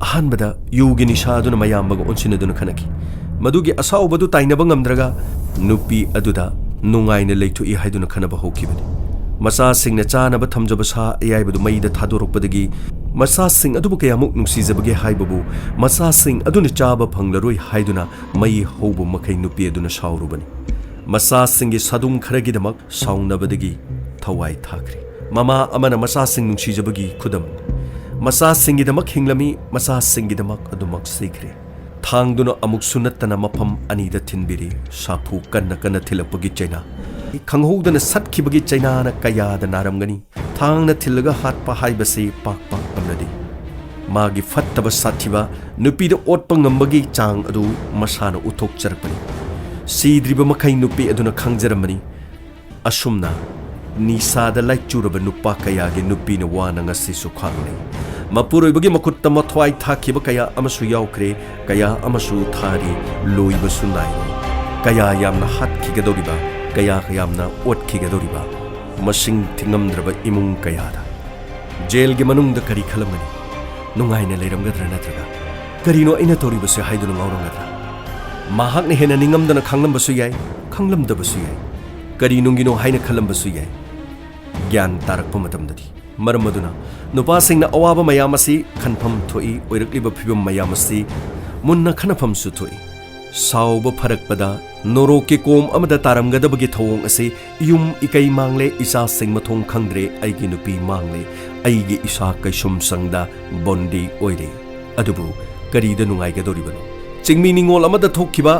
ꯑꯍꯥꯟꯕꯗ ꯌꯨꯒꯤ ꯅꯤꯁꯥ ꯑꯗꯨꯅ ꯃꯌꯥꯝꯕꯒ ꯑꯣꯟꯁꯤꯟꯅꯗꯨꯅ ꯈꯠꯅꯈꯤ꯫ ꯃꯗꯨꯒꯤ ꯑꯁꯥꯎꯕꯗꯨ ꯇꯥꯏꯅꯕ ꯉꯝꯗ꯭ꯔꯒ ꯅꯨꯄꯤ ꯑꯗꯨꯗ ꯅꯨꯡꯉꯥꯏꯅ ꯂꯩꯊꯣꯛꯏ ꯍꯥꯏꯗꯨꯅ ꯈꯠꯅꯕ ꯍꯧꯈꯤꯕꯅꯤ꯫ ꯃꯆꯥꯁꯤꯡꯅ ꯆꯥꯅꯕ ꯊꯝꯖꯕ ꯁꯥ ꯑꯌꯥꯏꯕꯗꯨ ꯃꯩꯗ ꯊꯥꯗꯣꯔꯛꯄꯗꯒꯤ ꯃꯆꯥꯁꯤꯡ ꯑꯗꯨꯕꯨ ꯀꯌꯥꯃꯨꯛ ꯅꯨꯡꯁꯤꯖꯕꯒꯦ ꯍꯥꯏꯕꯕꯨ ꯃꯆꯥꯁꯤꯡ ꯑꯗꯨꯅ ꯆꯥꯕ ꯐꯪꯂꯔꯣꯏ ꯍꯥꯏꯗꯨꯅ ꯃꯩ ꯍꯧꯕ ꯃꯈꯩ ꯅꯨꯄꯤ ꯑꯗꯨꯅ ꯁꯥꯎꯔꯨꯕꯅꯤ꯫ ꯃꯆꯥꯁꯤꯡꯒꯤ ꯁꯥꯗꯨꯡ ꯈꯔꯒꯤꯗꯃꯛ ꯁꯥꯎꯅꯕꯗꯒꯤ ꯊꯋꯥꯏ ꯊꯥꯈ꯭ꯔꯦ꯫ ꯃꯃꯥ ꯑꯃꯅ ꯃꯆꯥꯁꯤꯡ ꯅꯨꯡꯁꯤꯖꯕꯒꯤ ꯈꯨꯗꯝ꯫ ꯃꯆꯥꯁꯤꯡꯒꯤꯗꯃꯛ ꯍꯤꯡꯂꯝꯃꯤ, ꯃꯆꯥꯁꯤꯡꯒꯤꯗꯃꯛ ꯑꯗꯨꯃꯛ ꯁꯤꯈ꯭ꯔꯦ꯫ ꯊꯥꯡꯗꯨꯅ ꯑꯃꯨꯛꯁꯨ ꯅꯠꯇꯅ ꯃꯐꯝ ꯑꯅꯤꯗ ꯊꯤꯟꯕꯤꯔꯤ꯫ ꯁꯥꯐꯨ ꯀꯟꯅ ꯀꯟꯅ ꯊꯤꯜꯂꯛꯄꯒꯤ ꯆꯩꯅꯥ꯫ ꯈꯪꯍꯧꯗꯅ ꯁꯠꯈꯤꯕꯒꯤ ꯆꯩꯅꯥꯅ ꯀꯌꯥꯗ ꯅꯥꯔꯝꯒꯅꯤ꯫ ꯊꯥꯡꯅ ꯊꯤꯜꯂꯒ ꯍꯥꯠꯄ ꯍꯥꯏꯕꯁꯤ ꯄꯥꯛ ꯄꯥꯛ ꯇꯝꯅꯗꯦ꯫ ꯃꯥꯒꯤ ꯐꯠꯇꯕ ꯁꯥꯊꯤꯕ ꯅꯨꯄꯤꯗ ꯑꯣꯠꯄ ꯉꯝꯕꯒꯤ ꯆꯥꯡ ꯑꯗꯨ ꯃꯁꯥꯅ ꯎꯠꯊꯣꯛꯆꯔꯛꯄꯅꯤ꯫ ꯁꯤꯗ꯭ꯔꯤꯕ ꯃꯈꯩ ꯅꯨꯄꯤ ꯑꯗꯨꯅ ꯈꯪꯖꯔꯝꯕꯅꯤ꯫ ꯑꯁꯨꯝꯅ ꯅꯤꯁꯥꯗ ꯂꯥꯏꯆꯨꯔꯕ ꯅꯨꯄꯥ ꯀꯌꯥꯒꯤ ꯅꯨꯄꯤꯅ ꯋꯥꯅ ꯉꯁꯤꯁꯨ ꯈꯥꯡꯂꯤ꯫ ꯃꯄꯨꯔꯣꯏꯕꯒꯤ ꯃꯈꯨꯠꯇ ꯃꯊ꯭ꯋꯥꯏ ꯊꯥꯈꯤꯕ ꯀꯌꯥ ꯑꯃꯁꯨ ꯌꯥꯎꯈ꯭ꯔꯦ, ꯀꯌꯥ ꯑꯃꯁꯨ ꯊꯥꯔꯤ, ꯂꯣꯏꯕꯁꯨ ꯅꯥꯏꯔꯤ꯫ ꯀꯌꯥ ꯌꯥꯝꯅ ꯍꯥꯠꯈꯤꯒꯗꯧꯔꯤꯕ, ꯀꯌꯥ ꯌꯥꯝꯅ ꯑꯣꯠꯈꯤꯒꯗꯧꯔꯤꯕ, ꯃꯁꯤꯡ ꯊꯤꯉꯝꯗ꯭ꯔꯕ ꯏꯃꯨꯡ ꯀꯌꯥꯗ꯫ ꯖꯦꯜꯒꯤ ꯃꯅꯨꯡꯗ ꯀꯔꯤ ꯈꯜꯂꯝꯒꯅꯤ? ꯅꯨꯡꯉꯥꯏꯅ ꯂꯩꯔꯝꯒꯗ꯭ꯔꯥ, ꯅꯠꯇ꯭ꯔꯒ "ꯀꯔꯤꯅꯣ ꯑꯩꯅ ꯇꯧꯔꯤꯕꯁꯦ?" ꯍꯥꯏꯗꯨꯅ ꯉꯥꯎꯔꯝꯒꯗ꯭ꯔꯥ? ꯃꯍꯥꯛꯅ ꯍꯦꯟꯅ ꯅꯤꯡꯉꯝꯗꯅ ꯈꯪꯂꯝꯕꯁꯨ ꯌꯥꯏ, ꯈꯪꯂꯝꯗꯕꯁꯨ ꯌꯥꯏ꯫ ꯀꯔꯤ ꯅꯨꯡꯒꯤꯅꯣ ꯍꯥꯏꯅ ꯈꯜꯂꯝꯕꯁꯨ ꯌꯥꯏ꯫ ꯒ꯭ꯌꯥꯟ ꯇꯥꯔꯛꯄ ꯃꯇꯝꯗꯗꯤ꯫ ꯃꯔꯝ ꯑꯗꯨꯅ ꯅꯨꯄꯥꯁꯤꯡꯅ ꯑꯋꯥꯕ ꯃꯌꯥꯝ ꯑꯁꯤ ꯈꯟꯐꯝ ꯊꯣꯛꯏ꯫ ꯑꯣꯏꯔꯛꯂꯤꯕ ꯐꯤꯕꯝ ꯃꯌꯥꯝ ꯑꯁꯤ ꯃꯨꯟꯅ ꯈꯟꯅꯐꯝꯁꯨ ꯊꯣꯛꯏ꯫ ꯁꯥꯎꯕ ꯐꯔꯛꯄꯗ ꯅꯣꯔꯣꯛꯀꯤ ꯀꯣꯝ ꯑꯃꯗ ꯇꯥꯔꯝꯒꯗꯕꯒꯤ ꯊꯧꯑꯣꯡ ꯑꯁꯤ ꯌꯨꯝ ꯏꯀꯩ ꯃꯥꯡꯂꯦ, ꯏꯆꯥꯁꯤꯡ ꯃꯊꯣꯡ ꯈꯪꯗ꯭ꯔꯦ, ꯑꯩꯒꯤ ꯅꯨꯄꯤ ꯃꯥꯡꯂꯦ, ꯑꯩꯒꯤ ꯏꯁꯥ ꯀꯩꯁꯨꯝꯁꯪꯗ ꯕꯣꯟꯗꯤ ꯑꯣꯏꯔꯦ꯫ ꯑꯗꯨꯕꯨ ꯀꯔꯤꯗ ꯅꯨꯡꯉꯥꯏꯒꯗꯧꯔꯤꯕꯅꯣ? ꯆꯤꯡꯃꯤ ꯅꯤꯉꯣꯜ ꯑꯃꯗ ꯊꯣꯛꯈꯤꯕ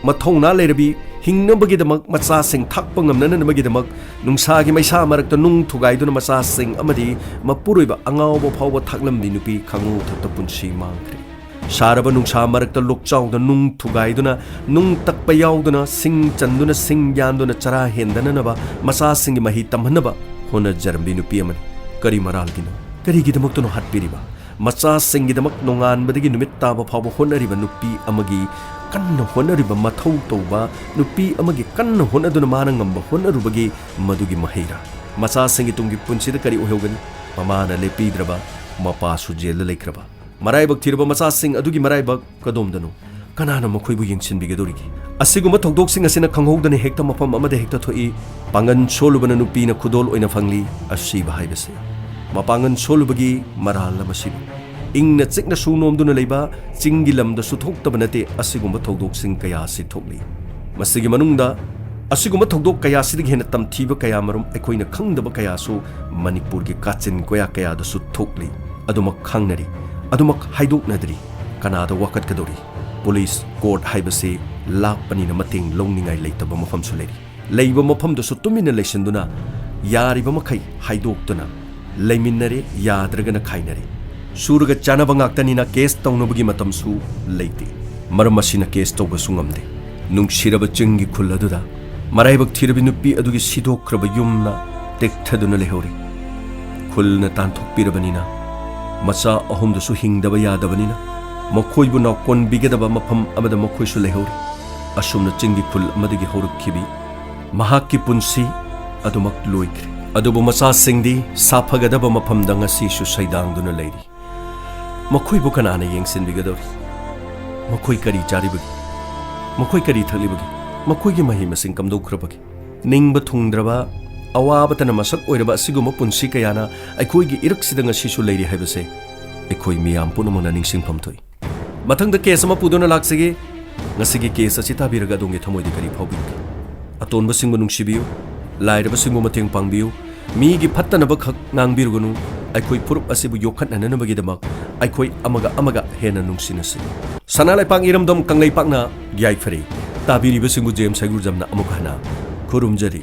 ꯃꯊꯧꯅꯥ ꯂꯩꯔꯕꯤ ꯍꯤꯡꯅꯕꯒꯤꯗꯃꯛ, ꯃꯆꯥꯁꯤꯡ ꯊꯥꯛꯄ ꯉꯝꯅꯅꯕꯒꯤꯗꯃꯛ ꯅꯨꯡꯁꯥꯒꯤ ꯃꯩꯁꯥ ꯃꯔꯛꯇ ꯅꯨꯡ ꯊꯨꯒꯥꯏꯗꯨꯅ ꯃꯆꯥꯁꯤꯡ ꯑꯃꯗꯤ ꯃꯄꯨꯔꯣꯏꯕ ꯑꯉꯥꯎꯕ ꯐꯥꯎꯕ ꯊꯥꯛꯂꯝꯕꯤ ꯅꯨꯄꯤ ꯈꯥꯉꯨ ꯊꯛꯇ ꯄꯨꯟꯁꯤ ꯃꯥꯡꯈ꯭ꯔꯦ꯫ ꯁꯥꯔꯕ ꯅꯨꯡꯁꯥ ꯃꯔꯛꯇ ꯂꯣꯛꯆꯥꯎꯗ ꯅꯨꯡ ꯊꯨꯒꯥꯏꯗꯨꯅ, ꯅꯨꯡ ꯇꯛꯄ ꯌꯥꯎꯗꯨꯅ, ꯁꯤꯡ ꯆꯟꯗꯨꯅ, ꯁꯤꯡ ꯌꯥꯟꯗꯨꯅ ꯆꯔꯥ ꯍꯦꯟꯗꯅꯅꯕ ꯃꯆꯥꯁꯤꯡꯒꯤ ꯃꯍꯩ ꯇꯝꯍꯟꯅꯕ ꯍꯣꯠꯅꯖꯔꯝꯕꯤ ꯅꯨꯄꯤ ꯑꯃꯅꯤ꯫ ꯀꯔꯤ ꯃꯔꯥꯜꯒꯤꯅꯣ? ꯀꯔꯤꯒꯤꯗꯃꯛꯇꯅꯣ ꯍꯥꯠꯄꯤꯔꯤꯕ? ꯃꯆꯥꯁꯤꯡꯒꯤꯗꯃꯛ ꯅꯣꯡꯉꯥꯟꯕꯗꯒꯤ ꯅꯨꯃꯤꯠ ꯇꯥꯕ ꯐꯥꯎꯕ ꯍꯣꯠꯅꯔꯤꯕ ꯅꯨꯄꯤ ꯑꯃꯒꯤ ꯀꯟꯅ ꯍꯣꯠꯅꯔꯤꯕ, ꯃꯊꯧ ꯇꯧꯕ ꯅꯨꯄꯤ ꯑꯃꯒꯤ ꯀꯟꯅ ꯍꯣꯠꯅꯗꯨꯅ ꯃꯥꯅ ꯉꯝꯕ ꯍꯣꯠꯅꯔꯨꯕꯒꯤ ꯃꯗꯨꯒꯤ ꯃꯍꯩꯔꯥ? ꯃꯆꯥꯁꯤꯡꯒꯤ ꯇꯨꯡꯒꯤ ꯄꯨꯟꯁꯤꯗ ꯀꯔꯤ ꯑꯣꯏꯍꯧꯒꯅꯤ? ꯃꯃꯥꯅ ꯂꯦꯞꯄꯤꯗ꯭ꯔꯕ, ꯃꯄꯥꯁꯨ ꯖꯦꯜꯗ ꯂꯩꯈ꯭ꯔꯕ꯫ ꯃꯔꯥꯏꯕꯛ ꯊꯤꯔꯕ ꯃꯆꯥꯁꯤꯡ ꯑꯗꯨꯒꯤ ꯃꯔꯥꯏꯕꯛ ꯀꯗꯣꯝꯗꯅꯣ? ꯀꯅꯥꯅ ꯃꯈꯣꯏꯕꯨ ꯌꯦꯡꯁꯤꯟꯕꯤꯒꯗꯧꯔꯤꯒꯦ? ꯑꯁꯤꯒꯨꯝꯕ ꯊꯧꯗꯣꯛꯁꯤꯡ ꯑꯁꯤꯅ ꯈꯪꯍꯧꯗꯅ ꯍꯦꯛꯇ ꯃꯐꯝ ꯑꯃꯗ ꯍꯦꯛꯇ ꯊꯣꯛꯏ꯫ ꯄꯥꯡꯒꯜ ꯁꯣꯜꯂꯨꯕꯅ ꯅꯨꯄꯤꯅ ꯈꯨꯗꯣꯜ ꯑꯣꯏꯅ ꯐꯪꯂꯤ꯫ ꯑꯁꯤꯕ ꯍꯥꯏꯕꯁꯤ ꯃꯄꯥꯡꯒꯜ ꯁꯣꯜꯂꯨꯕꯒꯤ ꯃꯔꯥꯜ ꯑꯃꯁꯤꯕꯨ꯫ ꯏꯪꯅ ꯆꯤꯛꯅ ꯁꯨ ꯅꯣꯝꯗꯨꯅ ꯂꯩꯕ ꯆꯤꯡꯒꯤ ꯂꯝꯗꯁꯨ ꯊꯣꯛꯇꯕ ꯅꯠꯇꯦ꯫ ꯑꯁꯤꯒꯨꯝꯕ ꯊꯧꯗꯣꯛꯁꯤꯡ ꯀꯌꯥ ꯑꯁꯤ ꯊꯣꯛꯂꯤ꯫ ꯃꯁꯤꯒꯤ ꯃꯅꯨꯡꯗ ꯑꯁꯤꯒꯨꯝꯕ ꯊꯧꯗꯣꯛ ꯀꯌꯥꯁꯤꯗꯒꯤ ꯍꯦꯟꯅ ꯇꯝꯊꯤꯕ ꯀꯌꯥ ꯃꯔꯨꯝ ꯑꯩꯈꯣꯏꯅ ꯈꯪꯗꯕ ꯀꯌꯥꯁꯨ ꯃꯅꯤꯄꯨꯔꯒꯤ ꯀꯥꯆꯤꯟ ꯀꯣꯌꯥ ꯀꯌꯥꯗꯁꯨ ꯊꯣꯛꯂꯤ꯫ ꯑꯗꯨꯃꯛ ꯈꯪꯅꯔꯤ, ꯑꯗꯨꯃꯛ ꯍꯥꯏꯗꯣꯛꯅꯗ꯭ꯔꯤ꯫ ꯀꯅꯥꯗ ꯋꯥꯀꯠꯀꯗꯧꯔꯤ? ꯄꯨꯂꯤꯁ, ꯀꯣꯔꯠ ꯍꯥꯏꯕꯁꯤ ꯂꯥꯞꯄꯅꯤꯅ ꯃꯇꯦꯡ ꯂꯧꯅꯤꯡꯉꯥꯏ ꯂꯩꯇꯕ ꯃꯐꯝꯁꯨ ꯂꯩꯔꯤ꯫ ꯂꯩꯕ ꯃꯐꯝꯗꯨꯁꯨ ꯇꯨꯃꯤꯟꯅ ꯂꯩꯁꯤꯟꯗꯨꯅ ꯌꯥꯔꯤꯕ ꯃꯈꯩ ꯍꯥꯏꯗꯣꯛꯇꯨꯅ ꯂꯩꯃꯤꯟꯅꯔꯦ, ꯌꯥꯗ꯭ꯔꯒꯅ ꯈꯥꯏꯅꯔꯦ꯫ ꯁꯨꯔꯒ ꯆꯥꯅꯕ ꯉꯥꯛꯇꯅꯤꯅ ꯀꯦꯁ ꯇꯧꯅꯕꯒꯤ ꯃꯇꯝꯁꯨ ꯂꯩꯇꯦ꯫ ꯃꯔꯝ ꯑꯁꯤꯅ ꯀꯦꯁ ꯇꯧꯕꯁꯨ ꯉꯝꯗꯦ꯫ ꯅꯨꯡꯁꯤꯔꯕ ꯆꯤꯡꯒꯤ ꯈꯨꯜ ꯑꯗꯨꯗ ꯃꯔꯥꯏꯕꯛ ꯊꯤꯔꯕꯤ ꯅꯨꯄꯤ ꯑꯗꯨꯒꯤ ꯁꯤꯗꯣꯛꯈ꯭ꯔꯕ ꯌꯨꯝꯅ ꯇꯦꯛꯊꯗꯨꯅ ꯂꯩꯍꯧꯔꯤ꯫ ꯈꯨꯜꯅ ꯇꯥꯟꯊꯣꯛꯄꯤꯔꯕꯅꯤꯅ ꯃꯆꯥ ꯑꯍꯨꯝꯗꯨꯁꯨ ꯍꯤꯡꯗꯕ ꯌꯥꯗꯕꯅꯤꯅ ꯃꯈꯣꯏꯕꯨ ꯅꯥꯎꯀꯣꯟꯕꯤꯒꯗꯕ ꯃꯐꯝ ꯑꯃꯗ ꯃꯈꯣꯏꯁꯨ ꯂꯩꯍꯧꯔꯤ꯫ ꯑꯁꯨꯝꯅ ꯆꯤꯡꯒꯤ ꯈꯨꯜ ꯑꯃꯗꯒꯤ ꯍꯧꯔꯛꯈꯤꯕꯤ ꯃꯍꯥꯛꯀꯤ ꯄꯨꯟꯁꯤ ꯑꯗꯨꯃꯛ ꯂꯣꯏꯈ꯭ꯔꯦ꯫ ꯑꯗꯨꯕꯨ ꯃꯆꯥꯁꯤꯡꯗꯤ ꯁꯥꯐꯒꯗꯕ ꯃꯐꯝꯗ ꯉꯁꯤꯁꯨ ꯁꯩꯗꯥꯡꯗꯨꯅ ꯂꯩꯔꯤ꯫ ꯃꯈꯣꯏꯕꯨ ꯀꯅꯥꯅ ꯌꯦꯡꯁꯤꯟꯕꯤꯒꯗꯧꯔꯤ? ꯃꯈꯣꯏ ꯀꯔꯤ ꯆꯥꯔꯤꯕꯒꯦ? ꯃꯈꯣꯏ ꯀꯔꯤ ꯊꯛꯂꯤꯕꯒꯦ? ꯃꯈꯣꯏꯒꯤ ꯃꯍꯩ ꯃꯁꯤꯡ ꯀꯝꯗꯧꯈ꯭ꯔꯕꯒꯦ? ꯅꯤꯡꯕ ꯊꯨꯡꯗ꯭ꯔꯕ, ꯑꯋꯥꯕꯇꯅ ꯃꯁꯛ ꯑꯣꯏꯔꯕ ꯑꯁꯤꯒꯨꯝꯕ ꯄꯨꯟꯁꯤ ꯀꯌꯥꯅ ꯑꯩꯈꯣꯏꯒꯤ ꯏꯔꯛꯁꯤꯗ ꯉꯁꯤꯁꯨ ꯂꯩꯔꯤ ꯍꯥꯏꯕꯁꯦ ꯑꯩꯈꯣꯏ ꯃꯤꯌꯥꯝ ꯄꯨꯝꯅꯃꯛꯅ ꯅꯤꯡꯁꯤꯡꯐꯝ ꯊꯣꯛꯏ꯫ ꯃꯊꯪꯗ ꯀꯦꯁ ꯑꯃ ꯄꯨꯗꯨꯅ ꯂꯥꯛꯆꯒꯦ꯫ ꯉꯁꯤꯒꯤ ꯀꯦꯁ ꯑꯁꯤ ꯇꯥꯕꯤꯔꯒ ꯑꯗꯣꯝꯒꯤ ꯊꯃꯣꯏꯗ ꯀꯔꯤ ꯐꯥꯎꯕꯤꯕꯒꯦ? ꯑꯇꯣꯟꯕꯁꯤꯡꯕꯨ ꯅꯨꯡꯁꯤꯕꯤꯌꯨ, ꯂꯥꯏꯔꯕꯁꯤꯡꯕꯨ ꯃꯇꯦꯡ ꯄꯥꯡꯕꯤꯌꯨ, ꯃꯤꯒꯤ ꯐꯠꯇꯅꯕ ꯈꯛ ꯉꯥꯡꯕꯤꯔꯨꯒꯅꯨ꯫ ꯑꯩꯈꯣꯏ ꯐꯨꯔꯨꯞ ꯑꯁꯤꯕꯨ ꯌꯣꯛꯈꯠꯅꯅꯕꯒꯤꯗꯃꯛ ꯑꯩꯈꯣꯏ ꯑꯃꯒ ꯑꯃꯒ ꯍꯦꯟꯅ ꯅꯨꯡꯁꯤꯅꯁꯤ꯫ ꯁꯅꯥ ꯂꯩꯄꯥꯛ ꯏꯔꯝꯗꯝ ꯀꯪꯂꯩꯄꯥꯛꯅ ꯌꯥꯏꯐꯔꯦ꯫ ꯇꯥꯕꯤꯔꯤꯕꯁꯤꯡꯕꯨ ꯖꯦꯝꯁ ꯍꯩꯒ꯭ꯔꯨꯖꯝꯅ ꯑꯃꯨꯛ ꯍꯟꯅ ꯈꯨꯔꯨꯝꯖꯔꯤ꯫